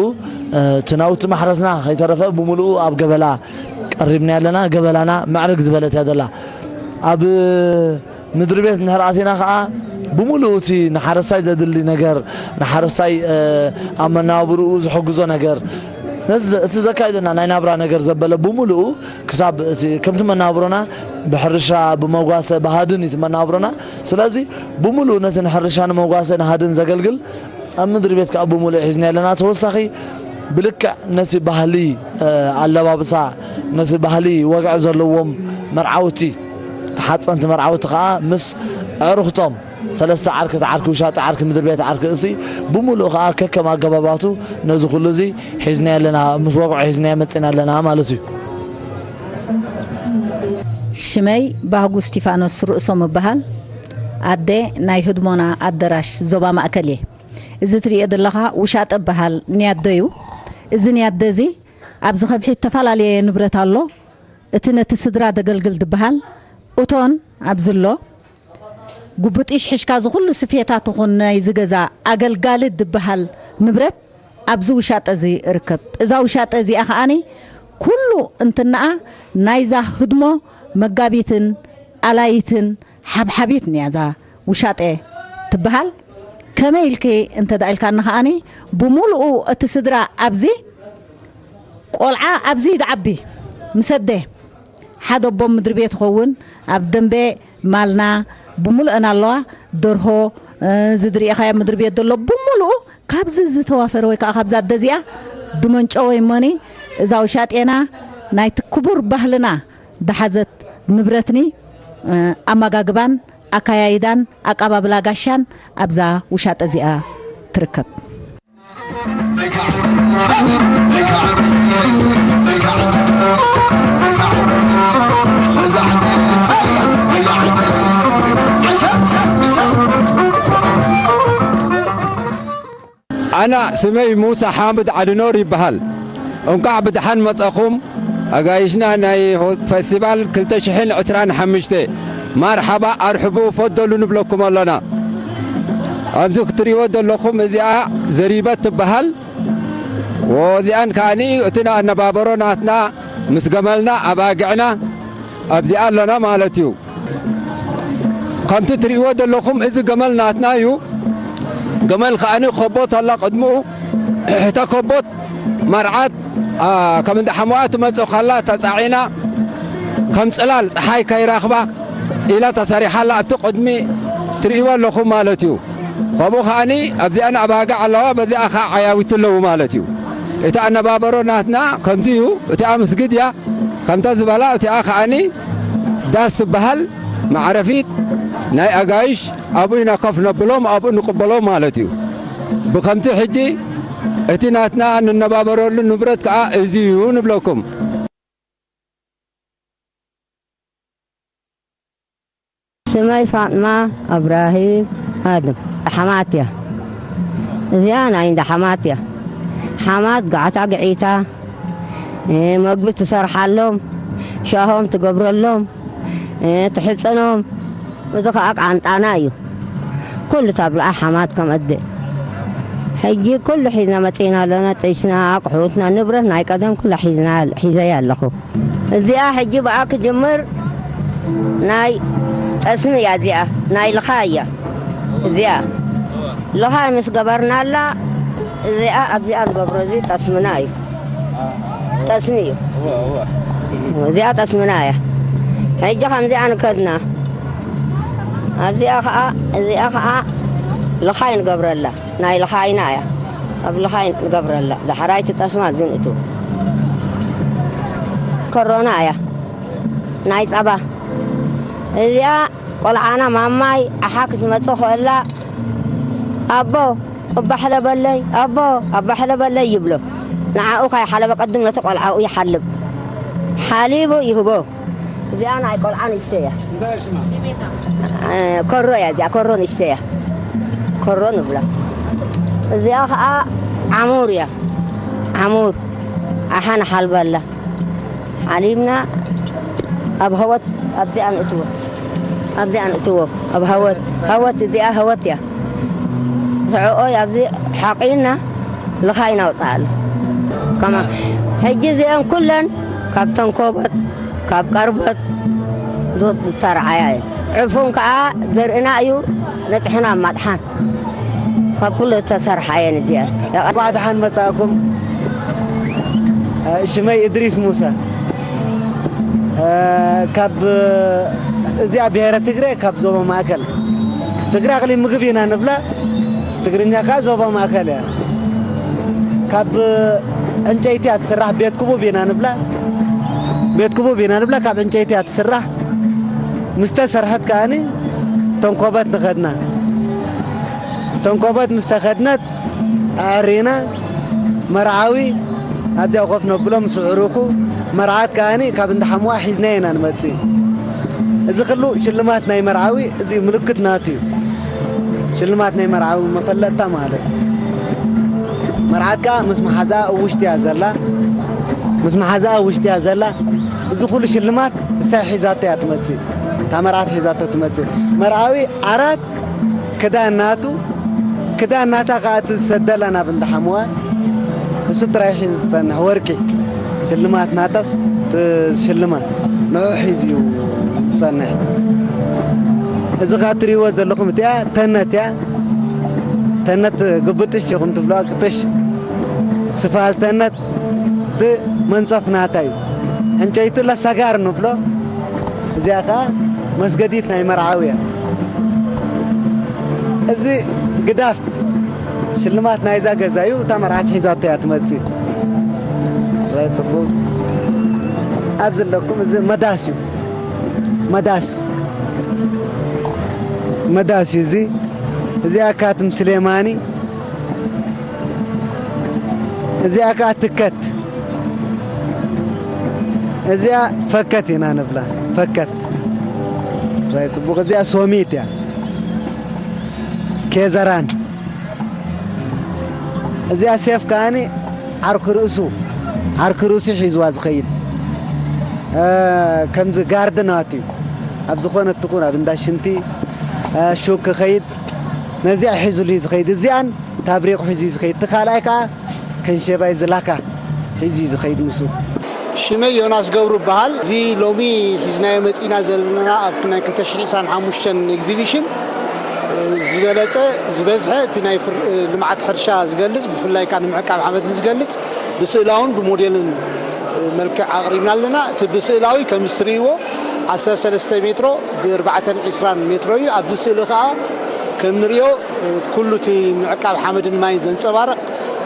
እ፣ እቲ ናውቲ ማሕረስና ከይተረፈ ብምልኡ ኣብ ገበላ ቀሪብና ኣለና። ገበላና ምዕርግ ዝበለት እያ ዘላ። ኣብ ምድሪ ቤት እንድሕር ኣቲና ኸዓ ብምሉኡ እቲ ንሓረስታይ ዘድሊ ነገር፣ ንሓረስታይ፣ እ፣ ኣብ መነባብርኡ ዝሕግዞ ነገር፣ ነዚ ዘ-፣ እቲ ዘካይደና ናይ ናብራ ነገር ዘበለ ብምሉኡ ክሳብ እቲ፣ ከምቲ መነባብሮና ብሕርሻ፣ ብመጓሰ፣ ብሃድን እዩ እቲ መነባብሮና። ስለዚ ብምሉኡ ነቲ ንሕርሻ፣ ንመጓሰ፣ ንሃድን ዘገልግል ኣብ ምድሪ ቤት ከዓ ብምሉእ ሒዝና ኣለና። ተወሳኺ ብልክዕ ነቲ ባህሊ፣ እ፣ ኣለባብሳ፣ ነቲ ባህሊ ወግዒ ዘለዎም መርዓውቲ፣ ተሓፀንቲ መርዓውቲ ከዓ ምስ ኣዕሩኽቶም፣ ሰለስተ ዓርኪ፣ እቲ ዓርኪ ውሻጢ፣ ዓርኪ ምድሪ ቤት፣ ዓርኪ ርእሲ፣ ብምሉእ ከዓ ከከም ኣገባባቱ ነዚ ኩሉ እዚ ሒዝና ኣለና፣ ምስ ወግዖ ሒዝና መፂና ኣለና ማለት እዩ። ሽመይ ባህጉ እስቲፋኖስ ርእሶም እበሃል። ኣደ ናይ ህድሞና ኣደራሽ ዞባ ማእከል እየ። እዚ ትርእዮ ዘለኻ ውሻጠ እበሃል ንያዶ እዩ። እዚ ንያደ እዚ ኣብዚ ከብሒ እተፈላለየ ንብረት ኣሎ። እቲ ነቲ ስድራ ዘገልግል ዝበሃል እቶን ኣብዚ ኣሎ። ጉብጢሽ ሒሽካ እዚ ኩሉ ስፌታት ይኹን ናይዚ ገዛ ኣገልጋሊ ዝበሃል ንብረት ኣብዚ ውሻጠ እዚ እርከብ። እዛ ውሻጠ እዚኣ ከኣኒ ኩሉ እንትንኣ ናይዛ ህድሞ መጋቢትን ኣላይትን ሓብሓቢት እያ እዛ ውሻጠ ትበሃል። ከመይ ኢልኪ እንተ ደኣ ኢልካኒ ከኣኒ፣ ብምሉኡ እቲ ስድራ ኣብዚ፣ ቆልዓ ኣብዚ ድዓቢ፣ ምስ ኣደ፣ ሓደ ኣቦ ምድሪ ቤት ይኸውን፣ ኣብ ደንበ ማልና ብምሉአን ኣለዋ፣ ደርሆ፣ እ፣ እዚ ዝርእኻዮ ምድሪ ቤት ዘሎ ብምሉኡ ካብዚ ዝተዋፈረ ወይ ከዓ ካብዛ ኣደ እዚኣ ድመንጨወ እሞኒ፣ እዛ ውሻጤና ናይቲ ክቡር ባህልና ዝሓዘት ንብረትኒ፣ እ፣ ኣመጋግባን ኣካያይዳን ኣቀባብላ ጋሻን ኣብዛ ውሻጠ እዚኣ ትርከብ። ኣና ስመይ ሙሳ ሓምድ ዓድኖር ይበሃል። እንቋዕ ብደሓን መጸኹም ኣጋይሽና። ናይ ሆ-፣ ፈስቲቫል ክልተ ሽሕን ዕስራን ሓሙሽተ መርሓባ፣ ኣርሕቡ፣ ፈደሉ ንብለኩም ኣሎና። ኣብዚ ክትርእይዎ ዘለኹም እዚኣ ዘሪበት ትበሃል። ወዚኣን ከኣኒ እቲ ኣነባበሮ ናትና ምስ ገመልና ኣባግዕና ኣብዚኣ ኣሎና ማለት እዩ። ከምቲ ትርእይዎ ዘለኹም እዚ ገመል ናትና እዩ። ገመል ከኣኒ ከቦት ኣላ ቅድምኡ። እታ ከቦት መርዓት፣ ኣ፣ ከም እንዳ ሓሙኣ ትመጽእ ከላ ተጻዒና ከም ጽላል ጸሓይ ከይረኽባ ኢላ ተሰሪሓላ ኣብቲ ቅድሚ ትርእይዎ ኣለኹም ማለት እዩ። ከምኡ ከኣኒ ኣብዚኣን ኣባግዕ ኣለዋ፣ በዚኣ ኸዓ ዓያዊት ኣለዉ ማለት እዩ። እቲ ኣነባበሮ ናትና ከምዚ እዩ። እቲኣ ምስጊድ እያ። ከምታ ዝበላ እቲኣ ከኣኒ ዳስ ትበሃል መዕረፊት ናይ ኣጋይሽ፣ ኣብኡ ኢና ኮፍ ነብሎም፣ ኣብኡ ንቕበሎም ማለት እዩ። ብከምዚ ሕጂ እቲ ናትና ንነባበረሉ ንብረት ከኣ እዚ እዩ ንብለኩም። ስመይ ፋጥማ እብራሂም ኣድም። ሓማት እያ። እዚኣ ናይ እንዳ ሓማት እያ። ሓማት ጋዕታ ግዒታ፣ እ፣ መግቢ ትሰርሓሎም፣ ሻሆም ትገብረሎም፣ እ፣ ትሕጽኖም። እዚ ኸኣ ቃንጣና እዩ። ኩሉ ታብልኣ ሓማት ከም ኣደ። ሕጂ ኩሉ ሒዝና መጺእና ኣለና። ጥሽና፣ ኣቑሑትና፣ ንብረት ናይ ቀደም ኩላ ሒዝና፣ ሒዘያ ኣለኹ። እዚኣ ሕጂ ብኣ ክጅምር ናይ ጠስሚ እያ እዚኣ፣ ናይ ልኻ እያ እዚኣ። ልኻ ምስ ገበርናላ እዚኣ ኣብዚኣ ንገብሮ፣ እዚ ጠስምና እዩ። ጠስሚ እዩ። እዚኣ ጠስምና እያ። ሕጂ ከምዚኣ ንከድና። ኣብዚኣ ኸዓ፣ እዚኣ ኸዓ ልኻይ ንገብረላ። ናይ ልኻይና እያ። ኣብ ልኻይ ንገብረላ። ዳሕራይ ትጠስማ ኣብዚ ንእቱ። ከሮና እያ። ናይ ጸባ። እዚኣ ቆልዓና ማማይ ኣሓ ክትመጽእ ከላ፣ ኣቦ፣ ኣባ ሕለበለይ ኣቦ፣ ኣባ ሕለበለይ ይብሎ። ንዓኡ ካይሓለበ ቀድም ነቲ ቆልዓኡ ይሓልብ። ሓሊቡ ይህቦ። እዚኣ ናይ ቆልዓ ንእሽተይ እያ። እ፣ ኮሮ እያ እዚኣ፣ ኮሮ ንእሽተይ እያ። ኮሮ ንብላ። እዚኣ ኸዓ ዓሙር እያ። ዓሙር ኣሓ ንሓልበላ። ሓሊብና ኣብ ሀወት ኣብዚኣ ንእትዎ። ኣብዚኣ ንእትዎ። ኣብ ሀወት፣ ሀወት እዚኣ ሀወት እያ። ስዕኦ ኣብዚ ሓቒና ልኻይ ናውፅኣሉ። ከማ ሕጂ እዚአን ኩለን ካብ ተንኮበት፣ ካብ ቀርበት ዶ ዝተሰርዓያ እየን። ዕፉን ከዓ ዘርእና እዩ፣ ነጥሕና ኣብ ማጥሓን። ካብ ኩሉ ዝተሰርሓ እየን እዚአን። እንኳዕ ደሓን መጻእኩም። ሽመይ እድሪስ ሙሳ። ካብ እዚኣ ብሄረ ትግረ ካብ ዞባ ማእከል። ትግረ ኣቕሊም ምግብ ኢና ንብላ። ትግርኛ ከኣ ዞባ ማእከል እያ። ካብ ዕንጨይቲ እያ ትስራሕ። ቤት ክቡብ ኢና ንብላ። ቤት ክቡብ ኢና ንብላ። ካብ ዕንጨይቲ እያ ትስራሕ። ምስ ተሰርሐት ከኣኒ ተንኮበት ንኸድና። ተንኮበት ምስ ተኸድነት ኣዕሪና መርዓዊ ኣብዚኣ ኮፍ ነብሎ ምስ ኣዕሩኹ፣ መርዓት ከኣኒ ካብ እንዳ ሓምዋ ሒዝናዮ ኢና ንመጽእ። እዚ ኩሉ ሽልማት ናይ መርዓዊ እዚ ምልክት ናቱ እዩ። ሽልማት ናይ መርዓዊ መፈለጥታ ማለት እዩ። መርዓት ከኣ ምስ መሓዛኣ ኣብ ውሽጢ እያ ዘላ። ምስ መሓዛኣ ኣብ ውሽጢ እያ ዘላ። እዚ ኩሉ ሽልማት እሳ ሒዛቶ እያ ትመጽእ። እታ መርዓት ሒዛቶ ትመጽእ። መርዓዊ ዓራት ክዳን ናቱ፣ ክዳን ናታ ከኣ እቲ ዝሰደላ ናብ እንዳ ሓምዋ፣ እሱ ጥራይ ሒዙ ዝጸንሕ ወርቂ፣ ሽልማት ናታስ እቲ ዝሽልማ ንዑ ሒዙ እዩ ዝጸንሕ። እዚ ከኣ እትርእይዎ ዘለኹም እቲኣ ተነት እያ። ተነት ግብጥሽ ኢኹም ትብልዋ፣ ቅጥሽ። ስፋል ተነት እቲ መንጸፍ ናታ እዩ። ዕንጨይቱ ላ ሳጋር ንብሎ። እዚኣ ከኣ መስገዲት ናይ መርዓዊ እያ። እዚ ግዳፍ ሽልማት ናይዛ ገዛ እዩ። እታ መርዓት ሒዛቶ እያ ትመጽእ። ራይ ጽቡቕ። ኣብዚ ኣለኩም። እዚ መዳስ እዩ። መዳስ። መዳስ እዩ እዚ። እዚኣ ካትም ስሌማኒ። እዚኣ ከኣ ትከት። እዚኣ ፈከት ኢና ንብላ። ፈከት። ራይ ጽቡቕ። እዚኣ ሶሚት እያ። ኬዘራን። እዚኣ ሴፍ ከኣኒ ዓርኪ ርእሱ፣ ዓርኪ ርእሱ ሒዝዋ ዝኸይድ፣ እ፣ ከምዚ ጋርድ ናቱ እዩ። ኣብ ዝኾነ ትኹን ኣብ እንዳ ሽንቲ፣ እ፣ ሹቅ ክኸይድ ነዚኣ ሒዙሉ እዩ ዝኸይድ። እዚኣን ታብሪቕ ሒዙ እዩ ዝኸይድ። እቲ ካልኣይ ከኣ ከንሸባይ ዝላካ ሒዙ እዩ ዝኸይድ ንሱ። ሽመይ ዮናስ ገብሩ እበሃል። እዚ ሎሚ ሒዝናዮ መጺእና ዘለና ኣብ ናይ ክልተ ሽሕን ዕስራን ሓሙሽተን ኤግዚቢሽን፣ እ፣ ዝበለጸ፣ ዝበዝሐ እቲ ናይ ፍር-፣ እ፣ ልምዓት ሕርሻ ዝገልጽ፣ ብፍላይ ከኣ ንምዕቃብ ሓመድ ንዝገልጽ ብስእላውን ብሞዴልን፣ እ፣ መልክዕ ኣቕሪብና ኣለና። እቲ ብስእላዊ ከም እትርእይዎ ዓሰርተ ሰለስተ ሜትሮ ብኣርባዕተን ዕስራን ሜትሮ እዩ። ኣብዚ ስእሊ ከኣ ከም ንርእዮ፣ እ፣ ኩሉ እቲ ምዕቃብ ሓመድን ማይን ዘንጸባርቕ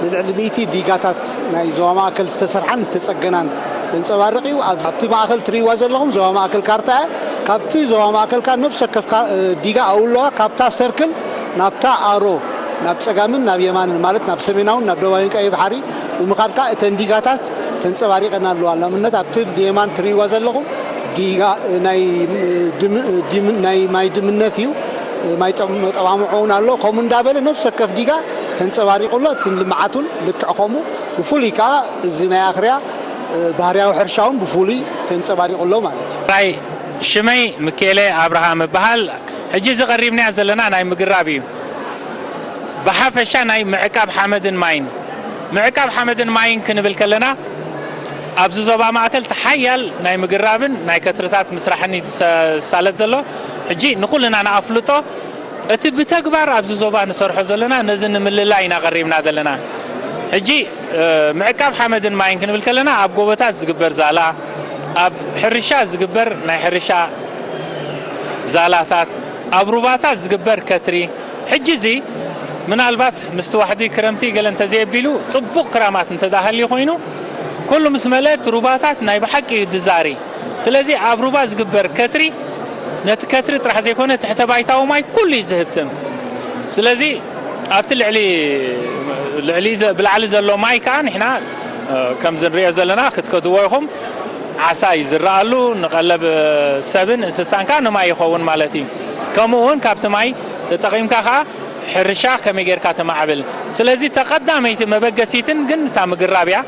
ንልዕሊ ሚእቲ ዲጋታት ናይ ዞባ ማእከል ዝተሰርሓን ዝተጸገናን ዘንጸባርቕ እዩ። ኣብ-፣ ኣብቲ ማእከል ትርእይዋ ዘለኹም ዞባ ማእከል ካርታ እያ። ካብቲ ዞባ ማእከል ከኣ ነፍሲ ወከፍ ካ-፣ እ፣ ዲጋ ኣብኡ ኣለዋ። ካብታ ሰርክል ናብታ ኣሮ፣ ናብ ጸጋምን ናብ የማንን፣ ማለት ናብ ሰሜናውን ናብ ደቡባዊን ቀይሕ ባሕሪ ብምኻድ ከኣ እተን ዲጋታት ተንጸባሪቐን ኣለዋ። ንኣብነት ኣብቲ የማን ትርእይዋ ዘለኹም ዲጋ ናይ፣ እ፣ ድም-፣ እ፣ ድም-፣ ናይ ማይ ድምነት እዩ። ማይ ጠም-፣ ጠማምዖ እውን ኣሎ። ከምኡ እንዳበለ ነፍሲ ወከፍ ዲጋ ተንጸባሪቑ ኣሎ። እቲ ልምዓት እውን ልክዕ ከምኡ። ብፍሉይ ከኣ እዚ ናይ ኣኽርያ፣ እ፣ ባህርያዊ ሕርሻ እውን ብፍሉይ ተንጸባሪቑ ኣሎ ማለት እዩ። ራይ ሽመይ ምኬለ ኣብርሃም እበሃል። ሕጂ እዚ ቀሪብናዮ ዘለና ናይ ምግራብ እዩ። ብሓፈሻ ናይ ምዕቃብ ሓመድን ማይን፣ ምዕቃብ ሓመድን ማይን ክንብል ከለና፣ ኣብዚ ዞባ ማእከል እቲ ሓያል ናይ ምግራብን ናይ ከትርታት ምስራሕን እዩ ዝሰ-፣ ዝሳለጥ ዘሎ። ሕጂ ንኹልና ንኣፍልጦ፣ እቲ ብተግባር ኣብዚ ዞባ ንሰርሖ ዘለና ነዚ ንምልላይ ኢና ቀሪብና ዘለና። ሕጂ፣ እ፣ ምዕቃብ ሓመድን ማይን ክንብል ከለና፣ ኣብ ጎቦታት ዝግበር ዛላ፣ ኣብ ሕርሻ ዝግበር ናይ ሕርሻ ዛላታት፣ ኣብ ሩባታት ዝግበር ከትሪ፣ ሕጂ እዚ ምናልባት ምስቲ ዋሕዲ ክረምቲ ገለ እንተዘየቢሉ፣ ጽቡቕ ክራማት እንተዳሃልዩ ኮይኑ፣ ኩሉ ምስ መለእ እቲ ሩባታት ናይ ብሓቂ እዩ ድዛሪ። ስለዚ ኣብ ሩባ ዝግበር ከትሪ፣ ነቲ ከትሪ ጥራሕ ዘይኮነ ትሕተ ባይታዊ ማይ ኩሉ እዩ ዝህብትም። ስለዚ ኣብቲ ልዕሊ ልዕሊ ዘ- ብላዕሊ ዘሎ ማይ ከዓ ንሕና ከምዚ ንሪኦ ዘለና ክትከድዎ ኢኹም። ዓሳ እዩ ዝረኣሉ፣ ንቐለብ ሰብን እንስሳን ከዓ ንማይ ይኸውን ማለት እዩ። ከምኡ እውን ካብቲ ማይ ተጠቒምካ ከዓ ሕርሻ ከመይ ጌርካ ተማዕብል። ስለዚ ተቐዳመይቲ መበገሲትን ግን እታ ምግራብ እያ።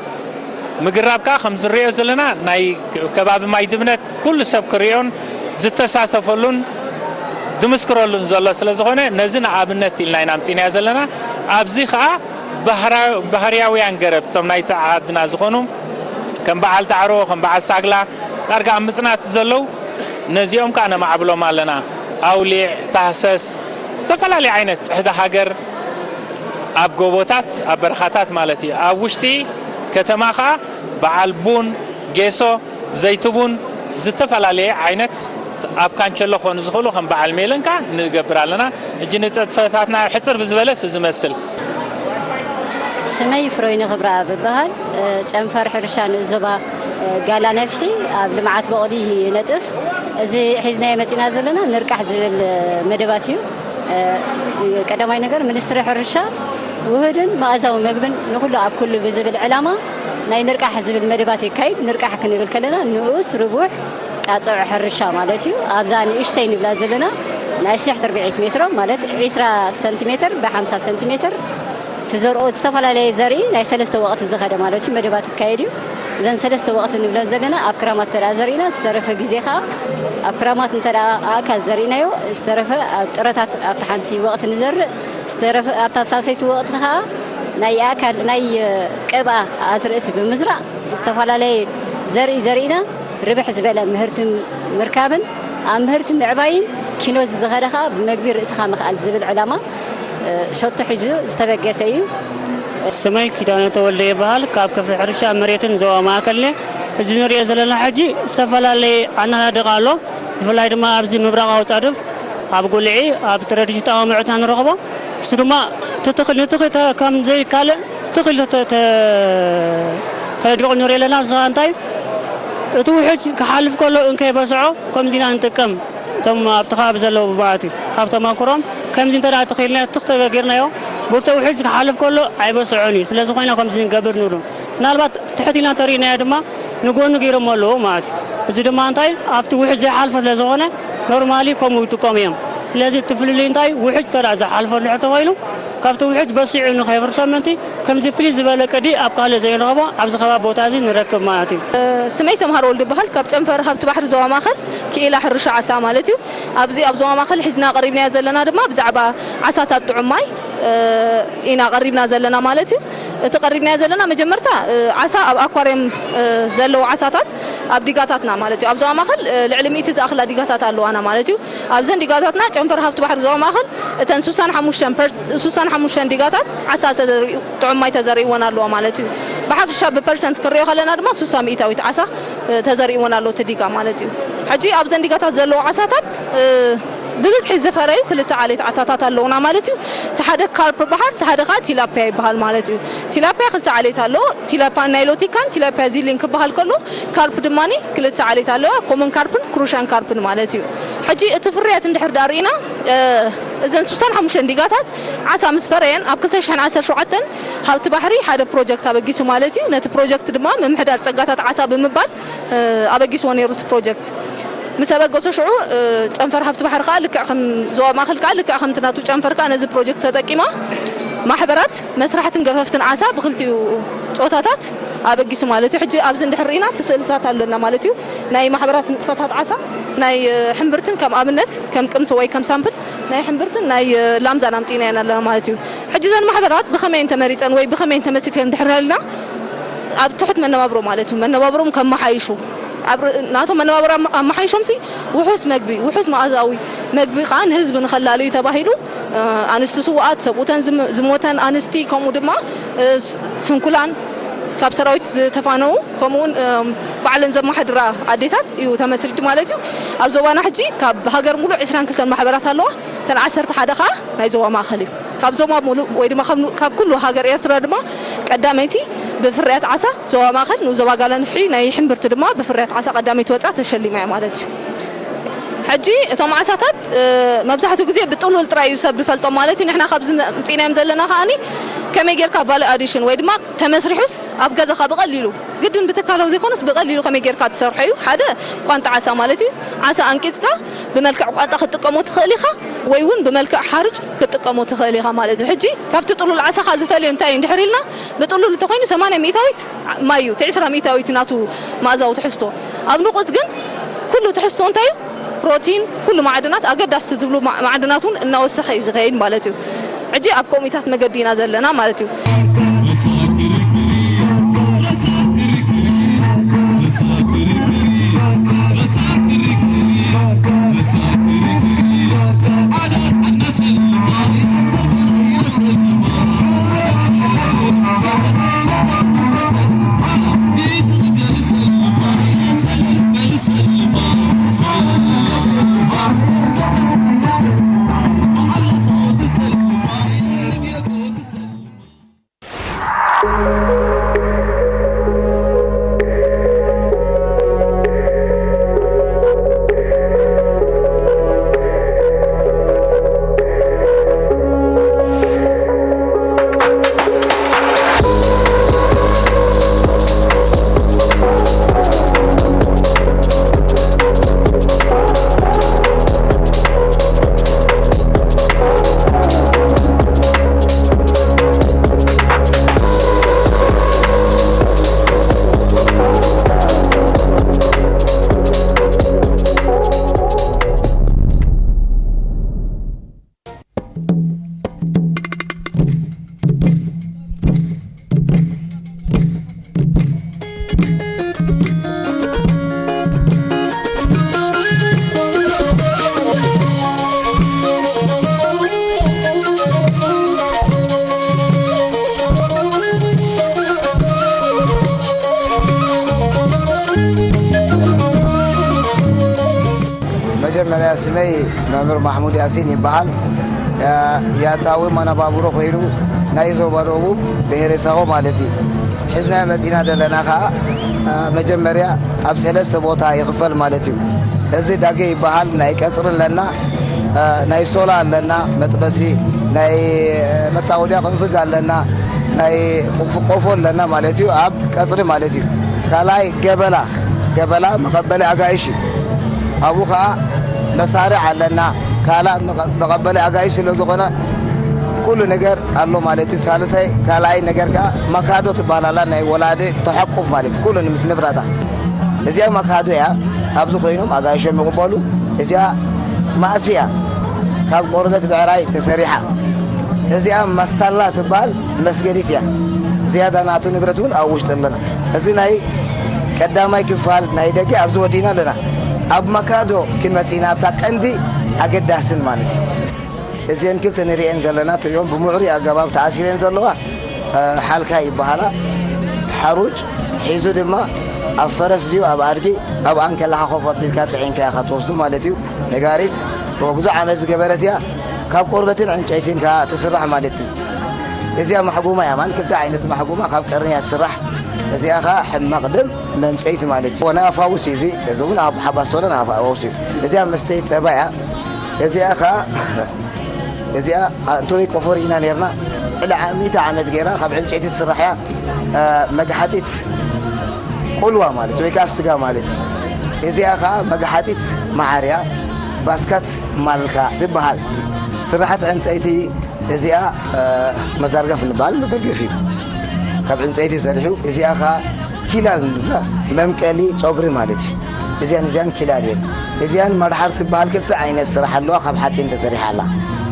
ምግራብ ከዓ ከም ዝሪኦ ዘለና ናይ ከባቢ ማይ ድብነት ኩሉ ሰብ ክሪኦን ዝተሳተፈሉን ዝምስክረሉን ዘሎ ስለ ዝኾነ ነዚ ንኣብነት ኢልና ኢና ኣምፂናዮ ዘለና። ኣብዚ ከዓ ባህርያውያን ገረብ እቶም ናይቲ ዓድና ዝኾኑ ከም በዓል ዳዕሮ፣ ከም በዓል ሳግላ ዳርጋ ኣብ ምፅናት ዘለዉ ነዚኦም ከዓ ነማዕብሎም ኣለና። ኣውሊዕ፣ ታህሰስ፣ ዝተፈላለዩ ዓይነት ፅሕዲ ሃገር ኣብ ጎቦታት ኣብ በረኻታት ማለት እዩ። ኣብ ውሽጢ ከተማ ከዓ በዓል ቡን፣ ጌሶ፣ ዘይትቡን ዝተፈላለየ ዓይነት ኣብ ካንቸሎ ክኾኑ ዝኽእሉ ከም በዓል ሜለንካ ንገብር ኣለና። እጂ ንጥጥፈታትና ሕፅር ብዝበለስ እዚ መስል። ሽመይ ፍሮይኒ ክብረኣብ እበሃል። ጨንፈር ሕርሻ ንዞባ ጋላ ነፍሒ ኣብ ልምዓት በቕሊ ይነጥፍ። እዚ ሒዝናዮ መፂና ዘለና ንርቃሕ ዝብል መደባት እዩ። ቀዳማይ ነገር ሚኒስትሪ ሕርሻ ውህድን መኣዛዊ መግብን ንኩሉ ኣብ ኩሉ ብዝብል ዕላማ ናይ ንርቃሕ ዝብል መደባት የካይድ። ንርቃሕ ክንብል ከለና ንኡስ ርቡሕ ጣፀዑ ሕርሻ ማለት እዩ። ኣብዛ ንእሽተይ ንብላ ዘለና ናይ ሽሕ ትርብዒት ሜትሮ ማለት ዒስራ ሰንቲሜትር ብሓምሳ ሰንቲሜትር ትዘርኦ ዝተፈላለየ ዘርኢ ናይ ሰለስተ ወቕቲ ዝኸደ ማለት እዩ መደባት ይካየድ እዩ። እዘን ሰለስተ ወቕቲ ንብለን ዘለና ኣብ ክራማት ተዳ ዘርኢና ዝተረፈ ግዜ ከዓ ኣብ ክራማት እንተ ኣእካል ዘርኢናዮ ዝተረፈ ኣብ ጥረታት ኣብቲ ሓንቲ ወቕቲ ንዘርእ ዝተረፈ ኣብታ ሳሰይቲ ወቕቲ ከዓ ናይ ኣእካል ናይ ቀብኣ ኣዝርእቲ ብምዝራእ ዝተፈላለየ ዘርኢ ዘርኢና ርብሕ ዝበለ ምህርቲ ምርካብን ኣብ ምህርቲ ምዕባይን ኪኖ ዝኸደ ከዓ ብመግቢ ርእስኻ ምኽኣል ዝብል ዕላማ ሸቶ ሒዙ ዝተበገሰ እዩ። ስመይ ኪዳነ ተወልደ ይበሃል። ካብ ክፍሊ ሕርሻ መሬትን ዞባ ማእከል እየ። እዚ ንሪኦ ዘለና ሕጂ ዝተፈላለየ ኣናዳድቕ ኣሎ። ብፍላይ ድማ ኣብዚ ምብራቓዊ ጻድፍ ኣብ ጉልዒ ኣብ ትረዲሽን ጣባ ምዕታ ንረኽቦ። እሱ ድማ ትትኽል ንትኽል ከም ዘይካልእ ትኽል ተድርቕ ንሪኦ ኣለና። ንስኻ እንታይ እቲ ውሕጅ ክሓልፍ ከሎ እንከይበስዖ ከምዚና ንጥቀም። እቶም ኣብቲ ከባቢ ዘለዉ ማለት እዩ ካብ ተመክሮም ከምዚ እንተ ተኽኢልና ትኽ ተገጊርናዮ ብርቶ ውሕጅ ክሓልፍ ከሎ ኣይበስዖን እዩ። ስለዚ ኮይና ከምዚ ንገብር ንብሉ ምናልባት ትሕት ኢልና ተሪእናዮ ድማ ንጎኒ ገይሮሞ ኣለዉ ማለት እዩ። እዚ ድማ እንታይ ኣብቲ ውሕጅ ዘይሓልፎ ስለ ዝኾነ ኖርማሊ ከምኡ ይጥቀሙ እዮም። ስለዚ እቲ ፍልልይ እንታይ ውሕጅ ተዳ ዝሓልፎ እንድሕር ተባሂሉ ካብቲ ውሕጅ በሲዑ ንኸይፍርሶም ምእንቲ ከምዚ ፍልይ ዝበለ ቅዲ ኣብ ካልእ ዘይንረኽቦ ኣብዚ ከባቢ ቦታ እዚ ንረክብ ማለት እዩ። ስመይ ሰምሃር ወልዱ ይበሃል። ካብ ጨንፈር ሃብቲ ባሕሪ ዞባ ማእኸል ክኢላ ሕርሻ ዓሳ ማለት እዩ። ኣብዚ ኣብ ዞባ ማእኸል ሒዝና ቀሪብናዮ ዘለና ድማ ብዛዕባ ዓሳታት ጥዑም ማይ ኢና ቀሪብና ዘለና ማለት እዩ። እቲ ቀሪብናዮ ዘለና መጀመርታ ዓሳ ኣብ ኣኳርየም ዘለዉ ዓሳታት ኣብ ዲጋታትና ማለት እዩ። ኣብ ዞባ ማእኸል ልዕሊ ሚእቲ ዝኣኽላ ዲጋታት ኣለዋና ማለት እዩ። ኣብዘን ዲጋታትና ጨንፈር ሃብቲ ባሕሪ ዞባ ማእኸል እተን ሱሳን ሓሙሽተን ዲጋታት ዓሳ ጥዑም ማይ ተዘሪእወን ኣለዋ ማለት እዩ። ብሓፈሻ ብፐርሰንት ክንሪኦ ከለና ድማ ሱሳ ሚእታዊት ዓሳ ተዘሪእወን ኣሎ እቲ ዲጋ ማለት እዩ። ሕጂ ኣብዘን ዲጋታት ዘለዉ ዓሳታት ብብዝሒ ዝፈረዩ ክልተ ዓሌት ዓሳታት ኣለዉና ማለት እዩ። እቲ ሓደ ካርፕ ይበሃል፣ እቲ ሓደ ከዓ ቲላፒያ ይበሃል ማለት እዩ። ቲላፒያ ክልተ ዓሌት ኣለዎ። ቲላፒያ ናይሎቲካን ቲላፒያ ዚሊን ክበሃል ከሎ ካርፕ ድማ ክልተ ዓሌት ኣለዋ፣ ኮመን ካርፕን ክሩሻን ካርፕን ማለት እዩ። ሕጂ እቲ ፍርያት እንድሕር ዳኣ ርኢና እዘን ሱሳን ሓሙሽተን ዲጋታት ዓሳ ምስ ፈረየን ኣብ ክልተ ሽሕን ዓሰርተ ሸውዓተን ሃብቲ ባሕሪ ሓደ ፕሮጀክት ኣበጊሱ ማለት እዩ። ነቲ ፕሮጀክት ድማ ምምሕዳር ፀጋታት ዓሳ ብምባል ኣበጊስዎ ነይሩ እቲ ፕሮጀክት። ምስ ኣበገሶ ሽዑ ጨንፈር ሃብቲ ባሕሪ ከዓ ልክዕ ከም ዞባ ማእኸል ከዓ ልክዕ ከምቲ ናቱ ጨንፈር ከዓ ነዚ ፕሮጀክት ተጠቂማ ማሕበራት መስራሕትን ገፈፍትን ዓሳ ብክልቲኡ ፆታታት ኣበጊሱ ማለት እዩ። ሕጂ ኣብዚ እንድሕር ርኢና እቲ ስእልታት ኣለና ማለት እዩ። ናይ ማሕበራት ንጥፈታት ዓሳ ናይ ሕምብርትን ከም ኣብነት ከም ቅምሲ ወይ ከም ሳምፕል ናይ ሕምብርትን ናይ ላምዛን ኣምፂእና ኢና ኣለና ማለት እዩ። ሕጂ እዘን ማሕበራት ብኸመይ እንተመሪፀን ወይ ብኸመይ እንተመሲልከን እንድሕር ሃልና ኣብ ትሑት መነባብሮ ማለት እዩ መነባብሮም ከመሓይሹ ናቶም መነባብሮ ኣመሓይሾምሲ ውሑስ መግቢ ውሑስ መኣዛዊ መግቢ ከዓ ንህዝቢ ንኸላልዩ ተባሂሉ ኣንስቲ ስውኣት ሰብኡተን ዝሞተን ኣንስቲ ከምኡ ድማ ስንኩላን ካብ ሰራዊት ዝተፋነዉ ከምኡውን ባዕለን ዘመሓድራ ኣዴታት እዩ ተመስሪቱ ማለት እዩ። ኣብ ዞባና ሕጂ ካብ ሃገር ሙሉእ ዕስራን ክልተን ማሕበራት ኣለዋ። እተን ዓሰርተ ሓደ ከዓ ናይ ዞባ ማእኸል እዩ። ካብ ዞባ ሙሉእ ወይ ድማ ካብ ኩሉ ሃገር ኤርትራ ድማ ቀዳመይቲ ብፍርያት ዓሳ ዞባ ማእኸል ንዞባ ጋላ ንፍሒ ናይ ሕምብርቲ ድማ ብፍርያት ዓሳ ቀዳመይቲ ወፃ ተሸሊማ እያ ማለት እዩ። ሕጂ እቶም ዓሳታት መብዛሕትኡ ግዜ ብጥሉል ጥራይ እዩ ሰብ ዝፈልጦም ማለት እዩ። ንሕና ካብዚ ምፅኢናዮም ዘለና ከዓኒ ከመይ ጌርካ ቫልዩ ኣዲሽን ወይ ድማ ተመስሪሑስ ኣብ ገዛኻ ብቐሊሉ፣ ግድን ብትካላዊ ዘይኮነስ ብቐሊሉ ከመይ ጌርካ ትሰርሖ እዩ። ሓደ ቋንጣ ዓሳ ማለት እዩ። ዓሳ ኣንቂፅካ ብመልክዕ ቋንጣ ክትጥቀሞ ትኽእል ኢኻ፣ ወይ እውን ብመልክዕ ሓሩጭ ክትጥቀሞ ትኽእል ኢኻ ማለት እዩ። ሕጂ ካብቲ ጥሉል ዓሳኻ ዝፈልዮ እንታይ እዩ እንድሕር ኢልና፣ ብጥሉል እንተኾይኑ ሰማንያ ሚእታዊት ማይ እዩ፣ እቲ ዕስራ ሚእታዊት ናቱ መኣዛዊ ትሕዝቶ። ኣብ ንቑፅ ግን ኩሉ ትሕዝቶ እንታይ እዩ? ፕሮቲን፣ ኩሉ ማዕድናት፣ ኣገዳሲ ዝብሉ ማ-፣ ማዕድናት እውን እናወሰኸ እዩ ዝኸይድ ማለት እዩ። ሕጂ ኣብ ከምኡታት መገዲ ኢና ዘለና ማለት እዩ። መጀመርያ ስመይ መምህር ማሕሙድ ያሲን ይበሃል። ያ-፣ ያታዊ መነባብሮ ኮይኑ ናይ ዞባ ደቡብ ብሄረ ሳሆ ማለት እዩ። ሒዝናዮ መፂና ዘለና ከዓ፣ አ፣ መጀመርያ ኣብ ሰለስተ ቦታ ይኽፈል ማለት እዩ። እዚ ዳጌ ይበሃል፣ ናይ ቀፅሪ ኣለና፣ አ፣ ናይ ሶላ ኣለና፣ መጥበሲ፣ ናይ መፃወድያ ቅንፍዝ ኣለና፣ ናይ ቆፎ ኣለና ማለት እዩ። ኣብ ቀፅሪ ማለት እዩ። ካልኣይ ገበላ፣ ገበላ መቐበሊ ኣጋይሽ እዩ። ኣብኡ ኸዓ መሳርዕ ኣለና፣ ካልእ መቐ-፣ መቐበሊ ኣጋይሽ ስለ ዝኾነ ኩሉ ነገር ኣሎ ማለት እዩ። ሳልሳይ ካልኣይ ነገር ከኣ መካዶ ትበሃል ኣላ፣ ናይ ወላዲ ተሐቁፍ ማለት እዩ፣ ኩሉ ምስ ንብረታ። እዚኣ መካዶ እያ፣ ኣብዚ ኮይኖም ኣጋይሾም ይቕበሉ። እዚኣ ማእሲ እያ፣ ካብ ቆርበት ብዕራይ ተሰሪሓ። እዚኣ መሳላ ትበሃል መስገዲት እያ። ዝያዳ ናቱ ንብረት እውን ኣብ ውሽጢ ኣለና። እዚ ናይ ቀዳማይ ክፋል ናይ ደገ ኣብዚ ወዲእና ኣለና። ኣብ መካዶ ክንመጽእ ኢና፣ ኣብታ ቀንዲ ኣገዳስን ማለት እዩ። እዚአን ክልተ ንርእየን ዘለና፣ ትርእዮም ብምዕሩይ ኣገባብ ተኣሲረን ዘለዋ፣ እ፣ ሓልካ ይበሃላ። ሓሩጭ ሒዙ ድማ ኣብ ፈረስ ድዩ ኣብ ኣድጊ፣ ኣብ ኣንከላኻ ኮፍ ኣቢልካ ጽዒንካ ኢኻ ትወስዱ ማለት እዩ። ነጋሪት፣ ብዙሕ ዓመት ዝገበረት እያ። ካብ ቆርበትን ዕንጨይትን ከኣ ትስራሕ ማለት እዩ። እዚኣ ማሕጎማ እያ፣ ማለት ክልተ ዓይነት ማሕጎማ ካብ ቀርኒ እያ ትስራሕ። እዚኣ ከኣ ሕማቕ ደም መምጸኢት ማለት እዩ። ወና ኣፋውስ እዩ እዚ፣ እዚ እውን ኣብ ሓባሶለን ኣፋውስ እዩ። እዚኣ መስተይ ጸባ እያ። እዚኣ ከኣ፣ እዚኣ ኣንቶይ ቆፎር ኢና ኔርና። ዕሊ ዓ-፣ ሚእቲ ዓመት ገይራ ካብ ዕንጨይቲ ትስራሕ እያ። እ፣ መግሓጢት ቁልዋ ማለት ወይ ከኣ ስጋ ማለት እዩ። እዚኣ ከኣ መግሓጢት መዓር እያ፣ ባስካት ማልካ ትበሃል። ስራሓት ዕንጸይቲ እዚኣ፣ እ፣ መዛርጋፍ እንበሃል መዘርገፍ እዩ። ካብ ዕንጸይቲ ሰሪሑ፣ እዚኣ ከኣ ኪላል እንብላ መምቀሊ ጸጉሪ ማለት እዩ። እዚኣን እዚኣን ኪላል እየን። እዚኣን መድሓር ትበሃል ክልተ ዓይነት ስራሕ ኣለዋ፣ ካብ ሓጺን ተሰሪሓ ኣላ።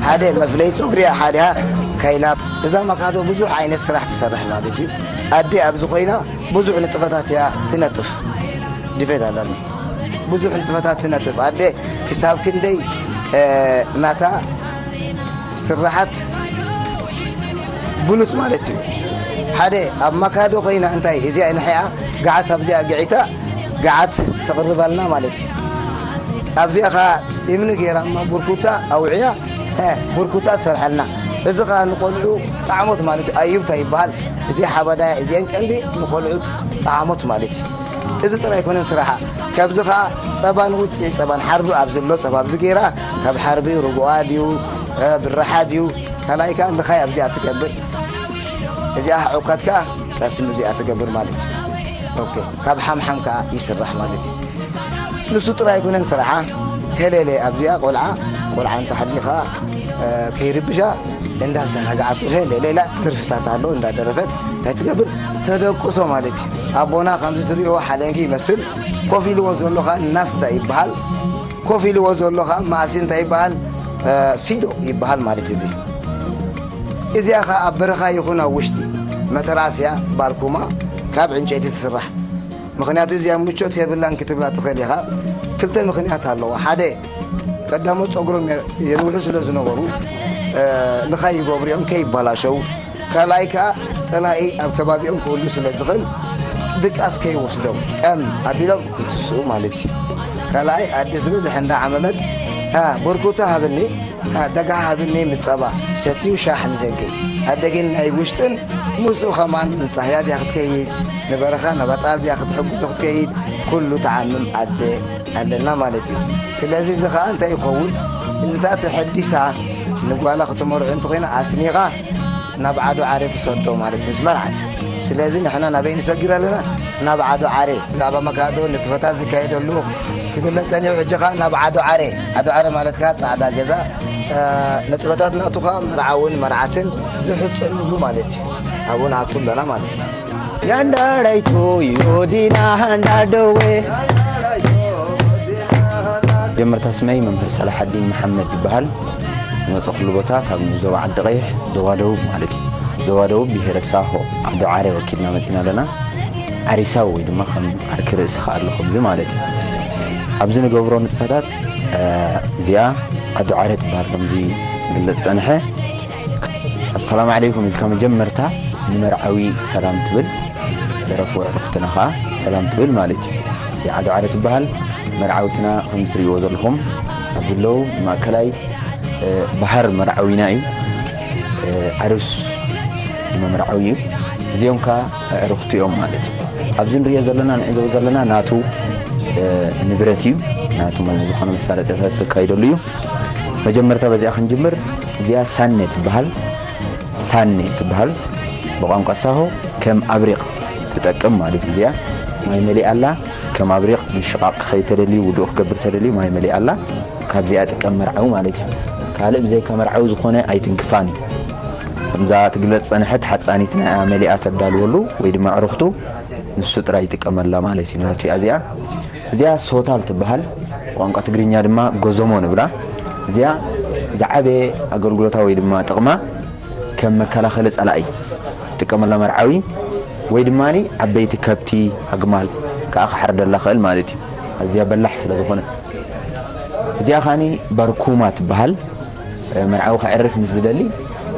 ሓደ መፍለይ ጸጉሪ እያ፣ ሓዲኣ ካይላ። እዛ መካዶ ብዙሕ ዓይነት ስራሕ ትሰርሕ ማለት እዩ። ኣደ ኣብዚ ኮይና ብዙሕ ንጥፈታት እያ ትነጥፍ። ድፌት ኣለኒ። ብዙሕ ንጥፈታት ትነጥፍ። ኣደ ክሳብ ክንደይ፣ እ፣ ናታ ስራሓት ብሉጽ ማለት እዩ። ሓደ ኣብ መካዶ ኮይና እንታይ እዚኣ ንሕያ ገዓት ኣብዚኣ ግዒታ ገዓት ተቕርበልና ማለት እዩ። ኣብዚኣ ኸዓ እምኒ ገይራ እማ ቡርኩታ ኣውዕያ፣ እ፣ ቡርኩታ ትሰርሐልና። እዚ ኸዓ ንቆልዑ ጣዕሞት ማለት እዩ። ኣዩብታ ይበሃል። እዚ ሓበዳያ፣ እዚአን ቀንዲ ንቆልዑት ጣዕሞት ማለት እዩ። እዚ ጥራይ ኣይኮነን ስራሓ። ካብዚ ኸዓ ጸባን ውፅኢት ጸባን ሓርቢ ኣብዚ ኣሎ፣ ጸባ ኣብዚ ገይራ፣ ካብ ሓርቢ ርጉኣ ድዩ፣ እ፣ ብራሓ ድዩ፣ ካልኣይ ከኣ ልኻይ ኣብዚኣ ትገብር። እዚኣ ዕኳት ከኣ ጠስሚ እዚኣ ትገብር ማለት እዩ። ኦኬ፣ ካብ ሓምሓም ከኣ ይስራሕ ማለት እዩ። ንሱ ጥራይ ኣይኮነን ስራሓ። ሄሌሌ ኣብዚኣ ቆልዓ፣ ቆልዓ እንተሃልዩ ከኣ፣ እ፣ ከይርብሻ እንዳዘናጋዓቱ ሄሌሌ ኢላ ደርፍታት ኣሎ እንዳደረፈት እንታይ ትገብር? ተደቅሶ ማለት እዩ። ኣቦና ከምዚ ትርእይዎ ሓለንጊ ይመስል። ኮፍ ኢልዎ ዘሎ ከኣ ናስዳ ይበሃል። ኮፍ ኢልዎ ዘሎ ከኣ መኣሲ እንታይ ይበሃል? እ፣ ሲዶ ይበሃል ማለት እዩ። እዚ እዚኣ ኸኣ ኣብ በረኻ ይኹን ኣብ ውሽጢ መተርኣስ እያ፣ ባርኩማ ካብ ዕንጨይቲ ትስራሕ። ምኽንያቱ እዚኣ ምቾት የብላን ክትብላ ትኽእል ኢኻ። ክልተ ምኽንያት ኣለዎ። ሓደ፣ ቀዳሞት ጸጉሮም የ-፣ የንውሑ ስለ ዝነበሩ፣ እ፣ ልኻይ ይገብሩ እዮም ከይበላሸው። ካልኣይ ከኣ ጸላኢ ኣብ ከባቢኦም ክህሉ ስለ ዝኽእል ድቃስ ከይወስዶም ቀም ኣቢሎም ይትስኡ ማለት እዩ። ካልኣይ ኣደ ዝበዝሐ እንዳ ዓመመት፣ "አ፣ ቦርኮታ ሃብኒ፣ አ፣ ደጋ ሃብኒ ምጸባ፣ ሰትዩ ሻሕ ንደገ፣ ኣደግን ናይ ውሽጥን ምስኡ ከማን ንጻህያ ድያ ክትከይድ፣ ንበረኻ ናብ ኣጣል ድያ ክትሕግዞ ክትከይድ፣ ኩሉ ተዓምም ኣደ ኣለና ማለት እዩ። ስለዚ እዚ ኸኣ እንታይ ይኸውን? እዚታት ተሐዲሳ ንጓላ ክትመርዑ እንተኾይና ኣስኒቓ ናብ ዓዶ ዓረ ትሰዶ ማለት እዩ፣ ምስ መርዓት። ስለዚ ንሕና ናበይ ንሰግር ኣለና? ናብ ዓዶ ዓረ። ብዛዕባ መካዶ ንጥፈታት ዝካየደሉ ክግለጽ ጸኒሑ፣ ሕጂ ኸኣ ናብ ዓዶ ዓረ። ዓዶ ዓረ ማለት ከኣ ጻዕዳ ገዛ፣ እ፣ ንጥፈታት ናቱ ኸኣ መርዓውን መርዓትን ዝሕጸኑሉ ማለት እዩ። ኣብኡ ንኣቱ ኣለና ማለት እዩ። ያንዳራይቶ ዮዲና ሃንዳደዌ። ጀመርታ ስመይ መምህር ሰላሓዲን መሓመድ ይበሃል። ዝመፅእኩሉ ቦታ ካብ ዞባ ዓዲ ቀይሕ፣ ዞባ ደቡብ ማለት እዩ። ዞባ ደቡብ ብሄረ ሳሆ ዓዲ ዓረ ወኪልና መፂና ኣለና። ዓሪሳው ወይ ድማ ከም ዓርኪ ርእሲ ከኣ ኣሎ ከምዚ ማለት እዩ። ኣብዚ ንገብሮ ንጥፈታት፣ እ፣ እዚኣ ዓዲ ዓረ ትበሃል ከምዚ ዝግለፅ ጸንሐ። ኣሰላሙ ዓለይኩም ኢልካ መጀመርታ ንመርዓዊ ሰላም ትብል፣ ዝተረፉ ኣዕሩኽትና ኸዓ ሰላም ትብል ማለት እዩ። እዚኣ ዓዲ ዓረ ትበሃል። መርዓውትና ከም እትርእይዎ ዘለኹም ኣብዚ ኣለዉ። ማእከላይ፣ እ፣ በሃር መርዓዊና እዩ። እ፣ ዓሩስ ድማ መርዓዊ እዩ። እዚኦም ከኣ ኣዕሩኽቲ እዮም ማለት እዩ። ኣብዚ ንርእዮ ዘለና፣ ንዕዘቦ ዘለና ናቱ፣ እ፣ ንብረት እዩ። ናቱ ዝኾነ መሳለጥያታት ዘካይደሉ እዩ። መጀመርታ በዚኣ ክንጅምር። እዚኣ ሳኔ ትበሃል። ሳኔ ትበሃል። ብቋንቋ ሳሆ ከም ኣብሪቕ ትጠቅም ማለት እዩ። እዚኣ ማይ መሊኣ ኣላ። ከም ኣብሪቕ ምሽቓቕ ከይተደልዩ፣ ውዱእ ክገብር ተደልዩ ማይ መሊኣ ኣላ። ካብዚኣ ጥቀም መርዓዊ ማለት እዩ። ካልእ ብዘይካ መርዓዊ ዝኾነ ኣይትንክፋን እዩ። ከምዛ ትግለጽ ጸንሐት ሓጻኒት ናይ መሊኣ ተዳልወሉ ወይ ድማ ኣዕሩኽቱ ንሱ ጥራይ ይጥቀመላ ማለት እዩ። ናቱ እያ እዚኣ። እዚኣ ሶታል ትበሃል። ቋንቋ ትግርኛ ድማ ጎዞሞ ንብላ። እዚኣ ዝዓበየ ኣገልግሎታ ወይ ድማ ጥቕማ ከም መከላኸሊ ጸላኢ ይጥቀመላ መርዓዊ፣ ወይ ድማ ዓበይቲ ከብቲ ኣግማል ከኣ ክሓርደላ ክእል ማለት እዩ። ኣዝያ በላሕ ስለ ዝኾነ። እዚኣ ኸኣኒ ባርኩማ ትበሃል። መርዓዊ ከዕርፍ ምስ ዝደሊ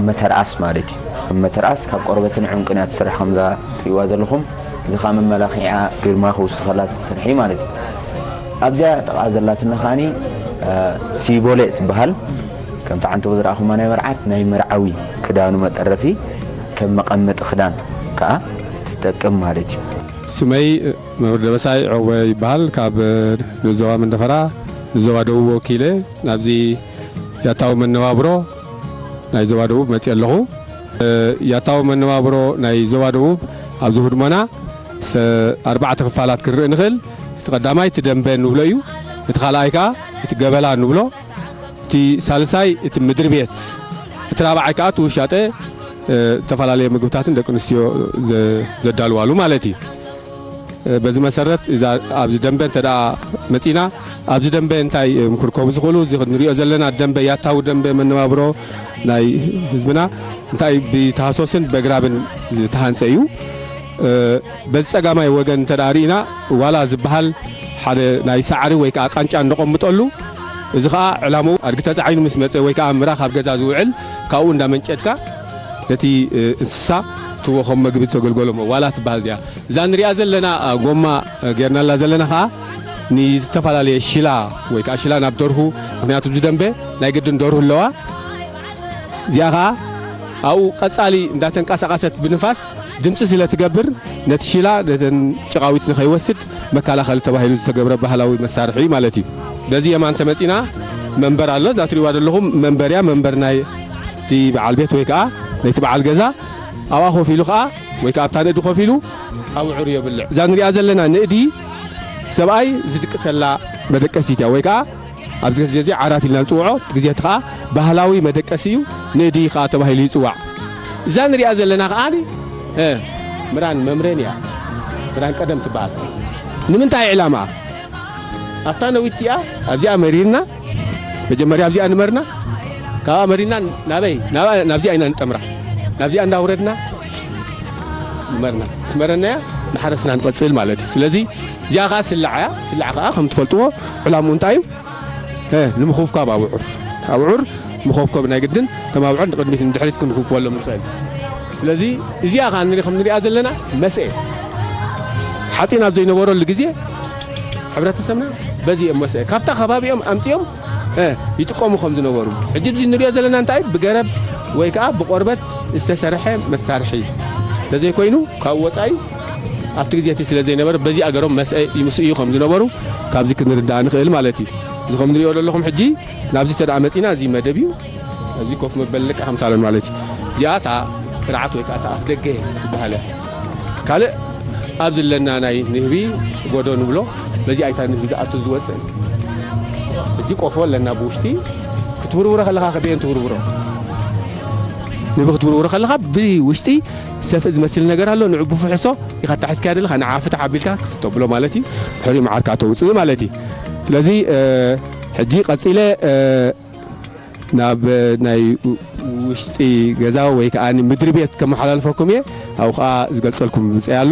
መተርኣስ ማለት እዩ። መተርኣስ ካብ ቆርበትን ዕንቁን እያ ትስራሕ ከምዛ ትሪእዋ ዘለኹም። እዚ ኸኣ መመላኽዒኣ ግርማ ክውስኸላ ዝተሰርሐ እዩ ማለት እዩ። ኣብዚኣ ጥቓ ዘላትና ኸኣኒ፣ እ፣ ሲቦሌ ትበሃል። ከምቲ ዓንተቦ ዝረኣኹማ ናይ መርዓት ናይ መርዓዊ ክዳኑ መጠረፊ ከም መቐመጢ ክዳን ከኣ ትጠቅም ማለት እዩ። ስመይ መምህር ደበሳይ ዐወ ይበሃል። ካብ ንዞባ መንደፈራ ንዞባ ደቡብ ወኪለ ናብዚ ያታዊ መነባብሮ ናይ ዞባ ደቡብ መፅእ ኣለኹ። ያታዊ መነባብሮ ናይ ዞባ ደቡብ ኣብዚ ህድሞና ሰ-፣ ኣርባዕተ ክፋላት ክንርኢ ንኽእል። እቲ ቀዳማይ እቲ ደንበ ንብሎ እዩ። እቲ ካልኣይ ከዓ እቲ ገበላ ንብሎ። እቲ ሳልሳይ እቲ ምድሪ ቤት። እቲ ራብዓይ ከዓ እቲ ውሻጠ፣ እ፣ ዝተፈላለዩ ምግብታትን ደቂ ኣንስትዮ ዘ-፣ ዘዳልዋሉ ማለት እዩ። እ፣ በዚ መሰረት እዛ ኣብዚ ደንበ እንተ ደኣ መጺና፣ ኣብዚ ደንበ እንታይ እዮም ክርከቡ ዝኽእሉ? እዚ ንሪኦ ዘለና ደንበ፣ ያታዊ ደንበ መነባብሮ ናይ ህዝብና እንታይ ብተሃሶስን በግራብን ዝተሃንጸ እዩ። እ፣ በዚ ጸጋማይ ወገን እንተ ደኣ ርኢና፣ ዋላ ዝበሃል ሓደ ናይ ሳዕሪ ወይ ከዓ ቃንጫ እንቐምጠሉ፣ እዚ ከዓ ዕላምኡ ኣድጊ ተጻዒኑ ምስ መጸ ወይ ከዓ ምራኽ ኣብ ገዛ ዝውዕል፣ ካብኡ እንዳመንጨድካ ነቲ፣ እ፣ እንስሳ ትቦ ከም መግቢ ተገልገሎ ዋላ ትበሃል እዚኣ። እዛ ንሪኣ ዘለና፣ እ፣ ጎማ፣ እ፣ ጌርናላ ዘለና ከዓ ንዝተፈላለየ ሽላ ወይ ከዓ ሽላ ናብ ደርሁ፣ ምኽንያቱ እዚ ደንበ ናይ ግድን ደርሁ ኣለዋ። እዚኣ ከዓ ኣብኡ ቀጻሊ እንዳተንቀሳቐሰት ብንፋስ ድምፂ ስለ ትገብር ነቲ ሽላ ነተን ጭቓዊት ንኸይወስድ መከላኸሊ ተባሂሉ ዝተገብረ ባህላዊ መሳርሒ እዩ ማለት እዩ። በዚ የማን ተመፂና መንበር ኣሎ። እዛ ትሪእዋ ዘለኹም መንበር እያ። መንበር ናይ እቲ በዓል ቤት ወይ ከዓ ናይቲ በዓል ገዛ ኣብኣ ኮፍ ኢሉ ከዓ ወይ ከዓ ኣብታ ንእዲ ኮፍ ኢሉ ኣብዑር የብልዕ። እዛ ንሪኣ ዘለና ንእዲ ሰብኣይ ዝድቅሰላ መደቀሲት እያ ወይ ከዓ ኣብዚ ግዜ እዚ ዓራት ኢልና ንፅውዖ፣ እቲ ግዜ እቲ ከዓ ባህላዊ መደቀሲ እዩ። ንእዲ ከዓ ተባሂሉ ይፅዋዕ። እዛ ንሪኣ ዘለና ከዓ ምራን መምሬን እያ። ምራን ቀደም ትበሃል። ንምንታይ ዕላማ ኣብታ ነዊት እቲኣ ኣብዚኣ መሪርና፣ መጀመርያ ኣብዚኣ ንመርና፣ ካብኣ መሪርና ናበይ ናብዚኣ ኢና ንጠምራ። ናብዚኣ እንዳውረድና ንመርና፣ ምስ መረናያ ንሓረስና ንቐፅል ማለት እዩ። ስለዚ እዚኣ ከዓ ስላዕ እያ። ስላዕ ከዓ ከም ትፈልጥዎ ዕላምኡ እንታይ እዩ? ንምኹብኳብ ኣብዑር ኣብዑር ምኾብኮብ ናይ ግድን፣ እቶም ኣብዑር ንቕድሚት ንድሕሪት ክንኹብኮሎም ንኽእል። ስለዚ እዚኣ ከዓ ንሪ ከም ንሪኣ ዘለና መስኤ ሓፂን ኣብ ዘይነበረሉ ግዜ ሕብረተሰብና በዚ እዮም መስኤ ካብታ ከባቢኦም ኣምፂኦም ይጥቀሙ ከም ዝነበሩ። ሕጂ እዚ ንሪኦ ዘለና እንታይ ብገረብ ወይ ከዓ ብቆርበት ዝተሰርሐ መሳርሒ ተዘይኮይኑ ካብ ወፃኢ ኣብቲ ግዜ እቲ ስለ ዘይነበረ በዚ ኣገሮም መስኤ ይምስእዩ ከም ዝነበሩ ካብዚ ክንርዳእ ንኽእል ማለት እዩ። እዚ ከም ንሪኦ ዘለኹም ሕጂ ናብዚ ተደኣ መፂና እዚ መደብ እዩ። እዚ ኮፍ መበሊ ደቂ ከም ሳሎን ማለት እዩ። እዚኣ እታ ቅርዓት ወይ ከዓ እታ ኣፍ ደገ ትበሃል እያ። ካልእ ኣብዚ ኣለና ናይ ንህቢ ጎዶ ንብሎ፣ በዚ ኣይታ ንህቢ ዝኣቱ ዝወፅእ። ሕጂ ቆፎ ኣለና ብውሽጢ ክትውርውሮ ከለኻ ከበየን ትውርውሮ ንህቢ ክትውርውሮ ከለኻ ብውሽጢ ሰፍእ ዝመስል ነገር ኣሎ። ንዑ ብፍሕሶ ኢኻ ኣታሒዝካያ ዘለኻ ንዓ ፍታሕ ኣቢልካ ክፍቶ ብሎ ማለት እዩ። ድሕሪኡ መዓርካ ተውፅእ ማለት እዩ። ስለዚ ሕጂ ቀፂለ ናብ ናይ ውሽጢ ገዛ ወይ ከዓ ምድሪ ቤት ከመሓላልፈኩም እየ። ኣብኡ ከዓ ዝገልፀልኩም ብፀይ ኣሎ።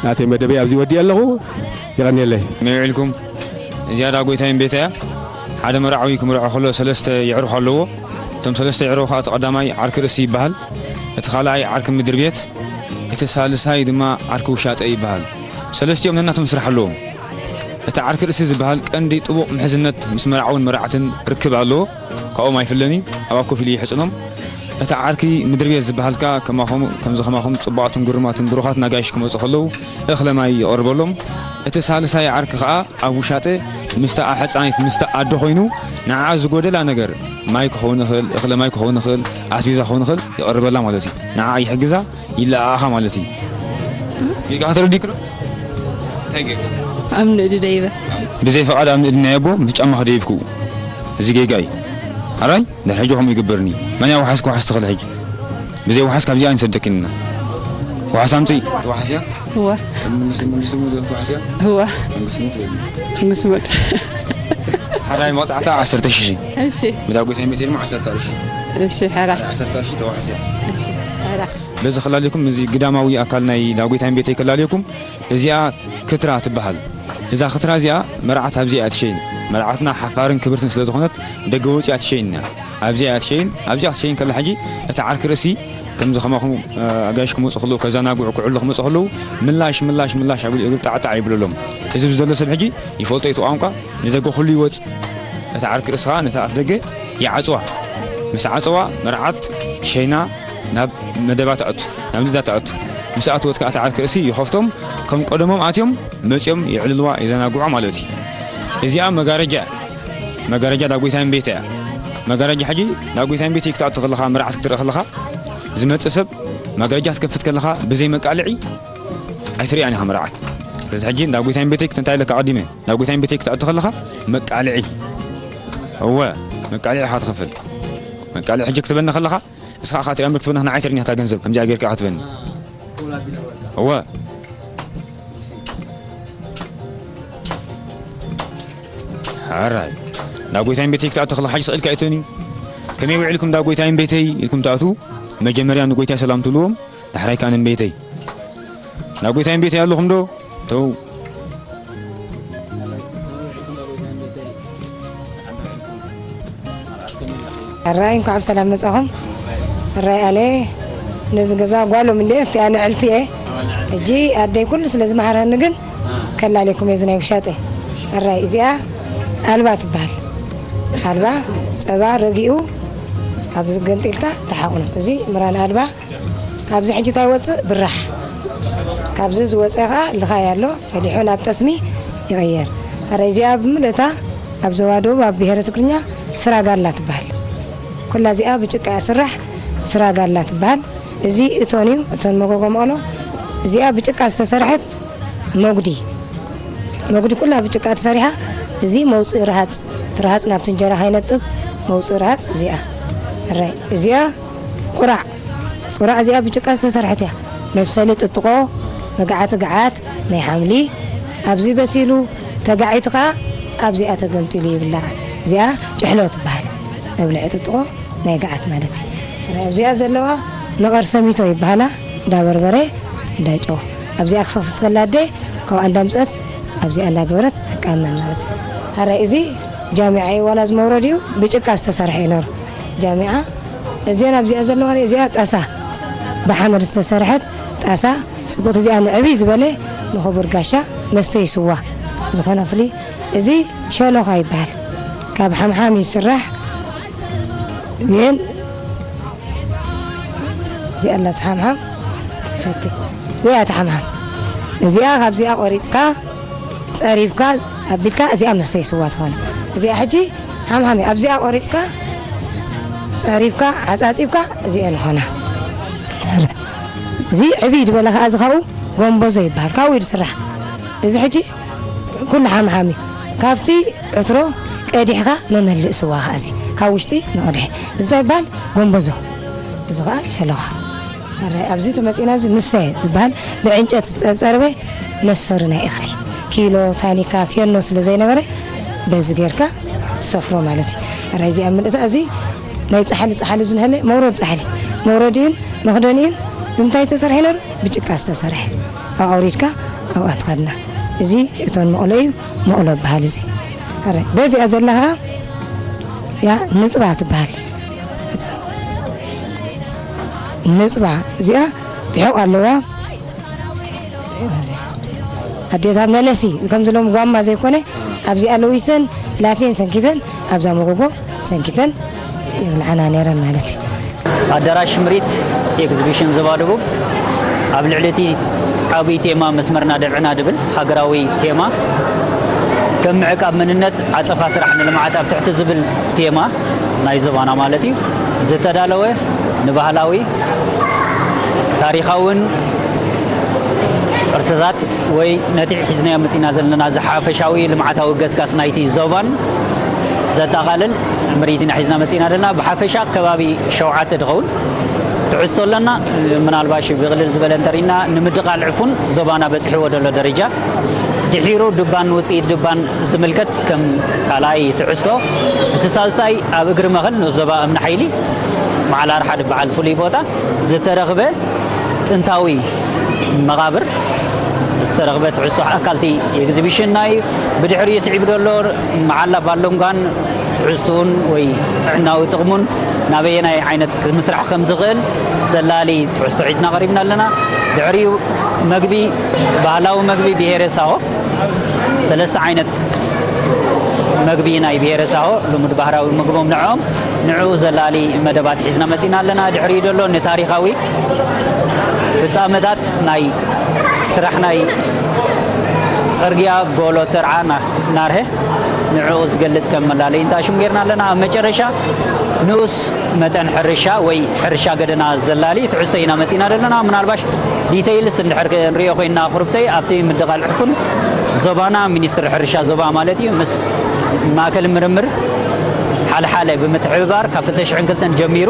ናተይ መደበይ ኣብዚ ወዲእ ኣለኹ። ይቐኒየለይ። መይ ውዒልኩም? እዚኣ ዳ ጎይታይን ቤታ እያ። ሓደ መርዓዊ ክምርዖ ከሎ ሰለስተ የዕሩኽ ኣለዎ። እቶም ሰለስተ የዕሩኽ ከዓ እቲ ቀዳማይ ዓርኪ ርእሲ ይበሃል፣ እቲ ካልኣይ ዓርኪ ምድሪ ቤት፣ እቲ ሳልሳይ ድማ ዓርኪ ውሻጠ ይበሃል። ሰለስቲኦም ነናቶም ስራሕ ኣለዎም። እቲ ዓርኪ ርእሲ ዝበሃል ቀንዲ ጥቡቕ ምሕዝነት ምስ መርዓውን መርዓትን ርክብ ኣለዎ። ካብኦም ኣይፍለን እዩ፣ ኣብኣ ኮፍ ኢሉ ይሕጽኖም። እቲ ዓርኪ ምድሪ ቤት ዝበሃል ከኣ ከማኹም፣ ከምዚ ከማኹም ጽቡቓትን ግሩማትን ብሩኻት ኣጋይሽ ክመጹ ከለዉ እኽለ ማይ የቕርበሎም። እቲ ሳልሳይ ዓርኪ ከኣ ኣብ ውሻጠ ምስታ ኣሕጻኒት ምስታ ኣደ ኮይኑ ንዓኣ ዝጎደላ ነገር ማይ ክኸውን ይኽእል፣ እኽለ ማይ ክኸውን ይኽእል፣ ኣስቤዛ ክኸውን ይኽእል የቕርበላ ማለት እዩ። ንዓኣ ይሕግዛ። ይለኣኣኻ ማለት እዩ። ጌጋ ከተረዲእክዶ? እንታይ ጌጋ? ኣብ ንእዲ ደይበ። ብዘይ ፈቓድ ኣብ ንእዲ ናይ ኣቦ ምስ ጫማ ክደይብኩ። እዚ ጌጋ እዩ። ኣራይ፣ ድሕሪ ሕጂ ከምኡ ይግበርኒ። መን እያ ዋሓስ ክዋሓስ ትኽእል ሕጂ? ብዘይ ዋሓስ ካብዚኣ ንሰደክንና። ዋሓስ ኣምፅኢ። ዋሓስ እያ? እወ። መንግስቲ፣ መንግስቲ ሙሉ ዋሓስ እያ? እወ። መንግስቲ ሙሉ ትበል። መንግስቲ ሙሉ። ሓራይ መቕፃዕታ ዓሰርተ ሺሕ። እሺ። ብዳጎት ኣይመፅእ ድማ ዓሰርተ ቅርሺ። እሺ፣ ሓራ። ዓሰርተ ቅርሺ ተዋሓስ እያ። እሺ፣ ሓራ። በዚ ከላልየኩም፣ እዚ ግዳማዊ ኣካል ናይ ዳጎይታይን ቤተይ ከላልየኩም፣ እዚኣ ክትራ ትበሃል። እዛ ክትራ እዚኣ መርዓት ኣብዚኣ እያ ትሸይን። መርዓትና ሓፋርን ክብርትን ስለ ዝኾነት ደገ ወፂኣ ትሸይን እያ። ኣብዚኣ እያ ትሸይን። ኣብዚኣ ክትሸይን ከላ ሕጂ እቲ ዓርኪ ርእሲ ከምዚ ከማኹም፣ እ፣ ኣጋይሽ ክመፁ ከለዉ፣ ከዘናግዑ ክዕሉ ክመፁ ከለዉ ምላሽ፣ ምላሽ፣ ምላሽ ኣብሉ እግሪ ጣዕጣዕ ይብለሎም። እዚ ብዝደሎ ሰብ ሕጂ ይፈልጦ እዩ እቲ ቋንቋ። ንደገ ኩሉ ይወጽእ። እቲ ዓርኪ ርእሲ ኸኣ ነታ ኣፍ ደገ ይዓጽዋ። ምስ ዓጸዋ መርዓት ሸይና ናብ መደባ ትኣቱ፣ ናብ ንዳ ትኣቱ። ምስ ኣትወት ከኣ እቲ ዓርኪ ርእሲ ይኸፍቶም፣ ከም ቀደሞም ኣትዮም መጺኦም የዕልልዋ፣ የዘናግዑ ማለት እዩ። እዚኣ መጋረጃ እያ። መጋረጃ ዳጎይታይን ቤታ እያ። መጋረጃ ሕጂ ዳጎይታይን ቤተይ ክትኣቱ ከለኻ፣ መርዓት ክትርኢ ከለኻ፣ ዝመጽእ ሰብ መጋረጃ ክትከፍት ከለኻ ብዘይ መቃልዒ ኣይትርእያን ኢኻ መርዓት። ስለዚ ሕጂ ዳጎይታይን ቤተይ ክት-፣ እንታይ ኢለካ ኣቐዲመ? ዳጎይታይን ቤተይ ክትኣቱ ከለኻ መቃልዒ። እወ፣ መቃልዒ ኢኻ ትኸፍል። መቃልዒ ሕጂ ክትበኒ ከለኻ፣ ንስኻ ኢኻ ትሪኣ እምበር ክትበኒ ንዓይ ትርእኒ እታ ገንዘብ፣ ከምዚኣ ጌርካ ኢኻ ትበኒ። እወ። ሓራይ። ዳጎይታይን ቤተይ ክትኣቱ ከለኻ ሕጂ ስቕ ኢልካ ኣይትበኒ። ከመይ ውዒልኩም ዳጎይታይን ቤተይ ኢልኩም ትኣትዉ፣ መጀመርያ ንጎይታይ ሰላም ትብልዎም፣ ዳሕራይ ከኣ ንቤተይ። ናብ ጎይታይን ቤተይ ኣለኹም ዶ? ተው። ሕራይ እንኳዕ ብሰላም መጻኹም። ሕራይ ኣለ ነዚ ገዛ ጓሎም እንደ እፍቲ ኣነ ዕልቲ እየ። ሕጂ ኣደይ ኩሉ ስለ ዝመሃረኒ ግን ከላሌኩም እየ ዝናይ ውሻጠ። ሕራይ እዚኣ ኣልባ ትበሃል። ኣልባ ጸባ ረጊኡ ኣብዚ ገንጢልካ ተሓቑኖ። እዚ ምራን ኣልባ ኣብዚ ሕጂ እንታይ ይወፅእ? ብራሕ። ካብዚ ዝወፀ ከዓ ልኻይ ኣሎ፣ ፈሊሑ ናብ ጠስሚ ይቕየር። ኣረ እዚኣ ብምልእታ ኣብ ዞባ ደቡብ ኣብ ብሄረ ትግርኛ ስራጋላ ትበሃል። ኩላ እዚኣ ብጭቃ እያ ስራሕ፣ ስራጋላ ትበሃል። እዚ እቶን እዩ፣ እቶን መጎጎ መቐሎ። እዚኣ ብጭቃ ዝተሰርሐት መጉዲ፣ መጉዲ ኩላ ብጭቃ ተሰሪሓ። እዚ መውፅእ ረሃፅ፣ እቲ ረሃፅ ናብቲ እንጀራ ከይነጥብ መውፅእ ረሃፅ እዚኣ። እራይ እዚኣ ቁራዕ፣ ቁራዕ እዚኣ ብጭቃ ዝተሰርሐት እያ። መብሰሊ ጥጥቆ፣ መግዓቲ ግዓት ናይ ሓምሊ። ኣብዚ በሲሉ ተጋዒቱ ከዓ ኣብዚኣ ተገምጢሉ ይብላዕ። እዚኣ ጭሕሎ ትበሃል፣ መብልዒ ጥጥቆ ናይ ግዓት ማለት እዩ። ኣብዚኣ ዘለዋ መቐር ሰሚቶ ይበሃላ፣ እንዳ በርበረ፣ እንዳ ጨው። ኣብዚኣ ክስክስት ከላ ኣደ ካብኣ እንዳምፀት ኣብዚኣ እንዳገበረት ትቃመን ማለት እዩ። ኣረ እዚ ጃሚዓ እዩ፣ ዋላ እዚ መውረድ እዩ ብጭቃ ዝተሰርሐ እዩ ነሩ። ጃሚዓ እዚኣን ኣብዚኣ ዘለዋ እዚኣ ጣሳ፣ ብሓመድ ዝተሰርሐት ጣሳ ጽቡቕቲ እዚኣ ንዕብይ ዝበለ ንኽቡር ጋሻ መስተይ ስዋ ዝኾነ ክፍሊ። እዚ ሸሎኻ ይበሃል፣ ካብ ሓምሓም ይስራሕ። ግን እዚኣ ኣላ ትሓምሓም፣ እዚኣ ትሓምሓም። እዚኣ ካብዚኣ ቆሪጽካ ጸሪብካ ኣቢልካ እዚኣ መስተይ ስዋ ትኾነ። እዚኣ ሕጂ ሓምሓም እያ። ኣብዚኣ ቆሪጽካ ጸሪብካ ዓጻጺብካ እዚኤን ይኾና። እዚ ዕብይ ዝበለ ከኣ እዚ ካብኡ ጎምቦዞ ይበሃል። ካብኡ እዩ ዝስራሕ። እዚ ሕጂ ኩሉ ሓምሓም እዩ። ካብቲ ዕትሮ ቀዲሕካ መመልእ ስዋ ከኣ እዚ ካብ ውሽጢ መቕድሒ። እዚ እንታይ ይበሃል? ጎምቦዞ። እዚ ከኣ ሸሎኻ። ኣረ፣ ኣብዚ ተመጺና እዚ ምሰ ዝበሃል ብዕንጨት ዝተጸርበ መስፈሪ ናይ እኽሊ፣ ኪሎ፣ ታኒካ፣ ቴኖ ስለ ዘይነበረ፣ በዚ ጌርካ ትሰፍሮ ማለት እዩ። ኣረ፣ እዚ ኣብ ምልእታ እዚ ናይ ጻሕሊ፣ ጻሕሊ ዝንህለ መውረድ ጻሕሊ፣ መውረዲኡን መኽደኒኡን ብምንታይ ዝተሰርሐ ነሩ? ብጭቃ ዝተሰርሐ። ኣብኣ ኣውሪድካ ኣብኣ ትኸድና። እዚ እቶን መቕሎ እዩ፣ መቕሎ ይበሃል እዚ። ኣረ፣ በዚኣ ዘላ ኸዓ ያ ንጽባ ትበሃል። ንጽባ እዚኣ ብሑቕ ኣለዋ። ኣዴታት መለሲ ከምዚ ሎም ጓማ ዘይኮነ ኣብዚኣ ለዊሰን ላፍየን ሰንኪተን ኣብዛ መጎጎ ሰንኪተን ይብልዓና ነይረን ማለት እዩ። ኣዳራሽ ምርኢት ኤግዚቢሽን ዞባ ደቡብ ኣብ ልዕሊ እቲ ዓብዪ ቴማ መስመርና ደብዕና ድብል ሃገራዊ ቴማ ከም ምዕቃብ መንነት ዓጸፋ ስራሕ ንልምዓት ኣብ ትሕቲ ዝብል ቴማ ናይ ዞባና ማለት እዩ ዝተዳለወ ንባህላዊ ታሪኻውን ቅርስታት ወይ ነቲ ሒዝናዮ መጺና ዘለና ዝሓፈሻዊ ልምዓታዊ ገስጋስ ናይቲ ዞባን ዘጠቓልል ምርኢት ኢና ሒዝና መጺና ዘለና። ብሓፈሻ ከባቢ ሸውዓተ ድኸውን ትሕዝቶ ኣለና። ምናልባሽ ብቕልል ዝበለ እንተሪና ንምድቓል ዕፉን ዞባና በጺሕዎ ዘሎ ደረጃ ድሒሩ ድባን ውጽኢት ድባን ዝምልከት ከም ካልኣይ ትሕዝቶ፣ እቲ ሳልሳይ ኣብ እግሪ መኸል ንዞባ እምኒ ሓይሊ መዓል ኣርሓ ድበዓል ፍሉይ ቦታ ዝተረኽበ ጥንታዊ መቓብር ዝተረኽበ ትሕዝቶ ኣካልቲ ኤግዚቢሽንና እዩ። ብድሕሪኡ ስዒቡ ዘሎ መዓላ ባሎንጋን ትሕዝቱን ወይ ጥዕናዊ ጥቕሙን ናበየናይ ዓይነት ምስራሕ ከም ዝኽእል ዘላሊ ትሕዝቶ ሒዝና ቀሪብና ኣለና። ድሕሪኡ መግቢ፣ ባህላዊ መግቢ ብሄረ ሳሆ፣ ሰለስተ ዓይነት መግቢ ናይ ብሄረ ሳሆ ልሙድ ባህራዊ ምግቦም ንዕኦም ንዕኡ ዘላሊ መደባት ሒዝና መጺና ኣለና። ድሕሪኡ ዘሎ ንታሪኻዊ ፍጻመታት ናይ ስራሕ ናይ ጽርግያ ጎሎ ተርዓ ና-፣ ናርሀ ንዕኡ ዝገልጽ ከም መላለይ እንታ ሽም ጌርና ኣለና። ኣብ መጨረሻ ንኡስ መጠን ሕርሻ ወይ ሕርሻ ገደና ዘላሊ ትሕዝቶ ኢና መጺና ዘለና። ምናልባሽ ዲተይልስ እንድሕር ክንሪኦ ኮይንና ቁርብተይ ኣብቲ ምድቓል ዕፉን ዞባና ሚኒስትሪ ሕርሻ ዞባ ማለት እዩ ምስ ማእከል ምርምር ሓልሓለ ብምትሕብባር ካብ ክልተ ሽሕን ክልተን ጀሚሩ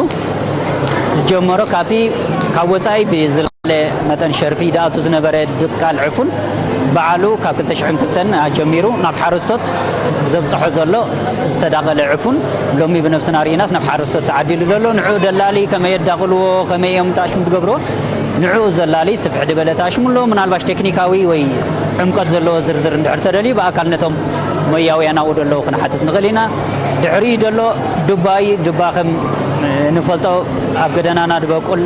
ዝጀመሮ ካብቲ ካብ ወጻኢ ብዝለዓለ መጠን ሸርፊ ድኣቱ ዝነበረ ድቃል ዕፉን በዓሉ ካብ ክልተ ሽሕን ክልተን ኣጀሚሩ ናብ ሓረስቶት ዘብጽሖ ዘሎ ዝተዳቐለ ዕፉን ሎሚ ብነብስና ርኢናስ ናብ ሓረስቶት ተዓዲሉ ዘሎ ንዑ ደላሊ ከመይ የዳቕልዎ ከመይ እዮም ጣሽሙ ትገብርዎ ንዑ ዘላሊ ስፍሕ ድበለ ጣሽሙ ኣሎ ምናልባሽ ቴክኒካዊ ወይ ዕምቀት ዘለዎ ዝርዝር እንድሕር ተደልዩ ብኣካል ነቶም ሞያውያን ኣብኡ ዘለዉ ክንሓትት ንኽእል ኢና ድሕሪ ዘሎ ዱባ እዩ ዱባ ከም ንፈልጦ ኣብ ገደናና ድበቁል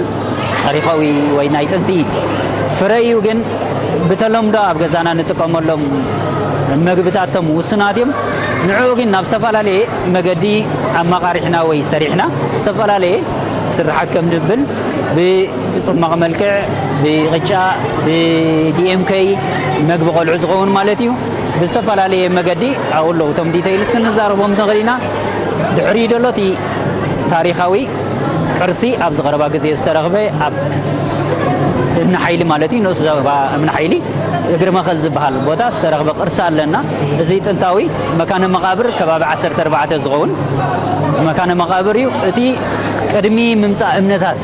ታሪኻዊ ወይ ናይ ጥንቲ ፍረ እዩ ግን ብተለምዶ ኣብ ገዛና ንጥቀመሎም መግብታቶም ውሱናት እዮም ንዕኡ ግን ናብ ዝተፈላለየ መገዲ ኣመቓሪሕና ወይ ሰሪሕና ዝተፈላለየ ስርሓት ከም ድብል ብፅማቕ መልክዕ፣ ብቕጫ፣ ብዲኤምከይ፣ መግቢ ቆልዑ ዝኸውን ማለት እዩ። ብዝተፈላለየ መገዲ ኣብኡ ኣለዉ። እቶም ዲተይልስ ክንዛረቦም ንኽእል ኢና። ድሕሪኡ ዘሎ እቲ ታሪኻዊ ቅርሲ ኣብዚ ቀረባ ግዜ ዝተረኽበ ኣብ እምኒ ሓይሊ ማለት እዩ፣ ንኡስ ዞባ እምኒ ሓይሊ እግሪ መኸል ዝበሃል ቦታ ዝተረኽበ ቅርሲ ኣለና። እዚ ጥንታዊ መካነ መቓብር ከባቢ ዓሰርተ ኣርባዕተ ዝኸውን መካነ መቓብር እዩ። እቲ ቅድሚ ምምጻእ እምነታት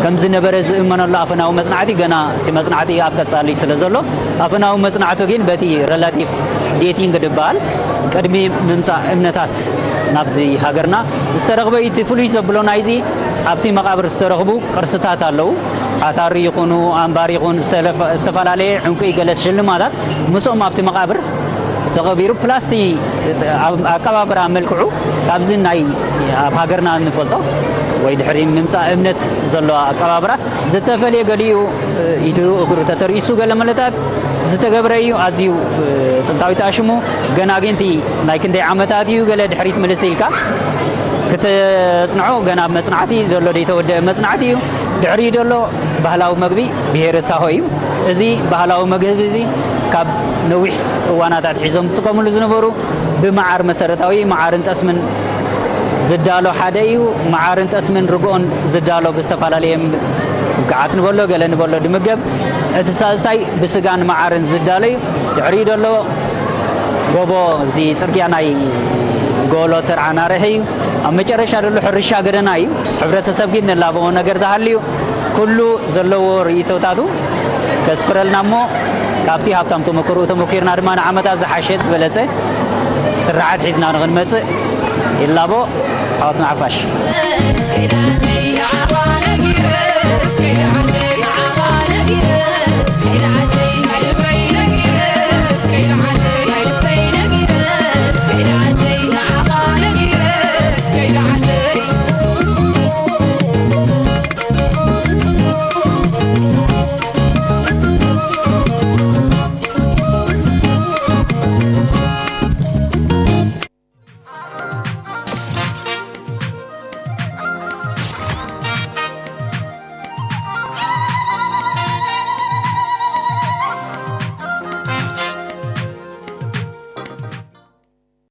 ከም ዝነበረ ዝእመነሉ ኣፈናዊ መጽናዕቲ፣ ገና እቲ መጽናዕቲ ኣብ ቀጻሊ ስለ ዘሎ፣ ኣፈናዊ መጽናዕቱ ግን በቲ ሬላቲቭ ዴቲንግ ዝበሃል ቅድሚ ምምጻእ እምነታት ናብዚ ሃገርና ዝተረኽበ እዩ። እቲ ፍሉይ ዘብሎ ናይዚ ኣብቲ መቓብር ዝተረኽቡ ቅርስታት ኣለዉ። ኣታሪ ይኹኑ፣ ኣንባር ይኹን፣ ዝተለፈ-፣ ዝተፈላለየ ዕንቁ ገለ ሽልማታት ምስኦም ኣብቲ መቓብር ተቐቢሩ፣ ፕላስ እቲ ኣብ ኣቀባብራ መልክዑ ካብዚ ናይ ኣብ ሃገርና እንፈልጦ ወይ ድሕሪ ምምጻእ እምነት ዘሎ ኣቀባብራ ዝተፈልየ፣ ገሊኡ ኢዱ እግሩ ተተርኢሱ፣ ገለ መለታት ዝተገብረ እዩ። ኣዝዩ ጥንታዊ ተኣሽሙ፣ ገና ግን እቲ ናይ ክንደይ ዓመታት እዩ፣ ገለ ድሕሪት ምልስ ኢልካ ክተጽንዖ፣ ገና ኣብ መጽናዕቲ ዘሎ ዘይተወደአ መጽናዕቲ እዩ። ድሕሪኡ ዘሎ ባህላዊ መግቢ ብሄረ ሳሆ እዩ። እዚ ባህላዊ መግቢ እዚ ካብ ነዊሕ እዋናት ኣትሒዞም ዝጥቀምሉ ዝነበሩ ብመዓር፣ መሰረታዊ መዓርን ጠስምን ዝዳሎ ሓደ እዩ። መዓርን ጠስምን ርግኦን ዝዳሎ ብዝተፈላለየ ም-፣ ከዓት ንበሎ፣ ገለ ንበሎ ድምገብ። እቲ ሳልሳይ ብስጋን መዓርን ዝዳሎ እዩ። ድሕሪኡ ዘሎ ጎቦ፣ እዚ ጽርግያ ናይ ጎሎ ተርዓ ናርሒ እዩ። ኣብ መጨረሻ ዘሎ ሕርሻ ገደና እዩ። ሕብረተሰብ ግን ንላበዎ ነገር ዝሃልዩ ኩሉ ዘለዎ ርእይቶታቱ ከስፍረልና እሞ፣ ካብቲ ሃብታም ተመክሮኡ ተመኪርና ድማ ንዓመታት ዝሓሸ ዝበለጸ ስርሓት ሒዝና ንኽንመጽእ ይላቦ። ሓወትና ሓፋሽ።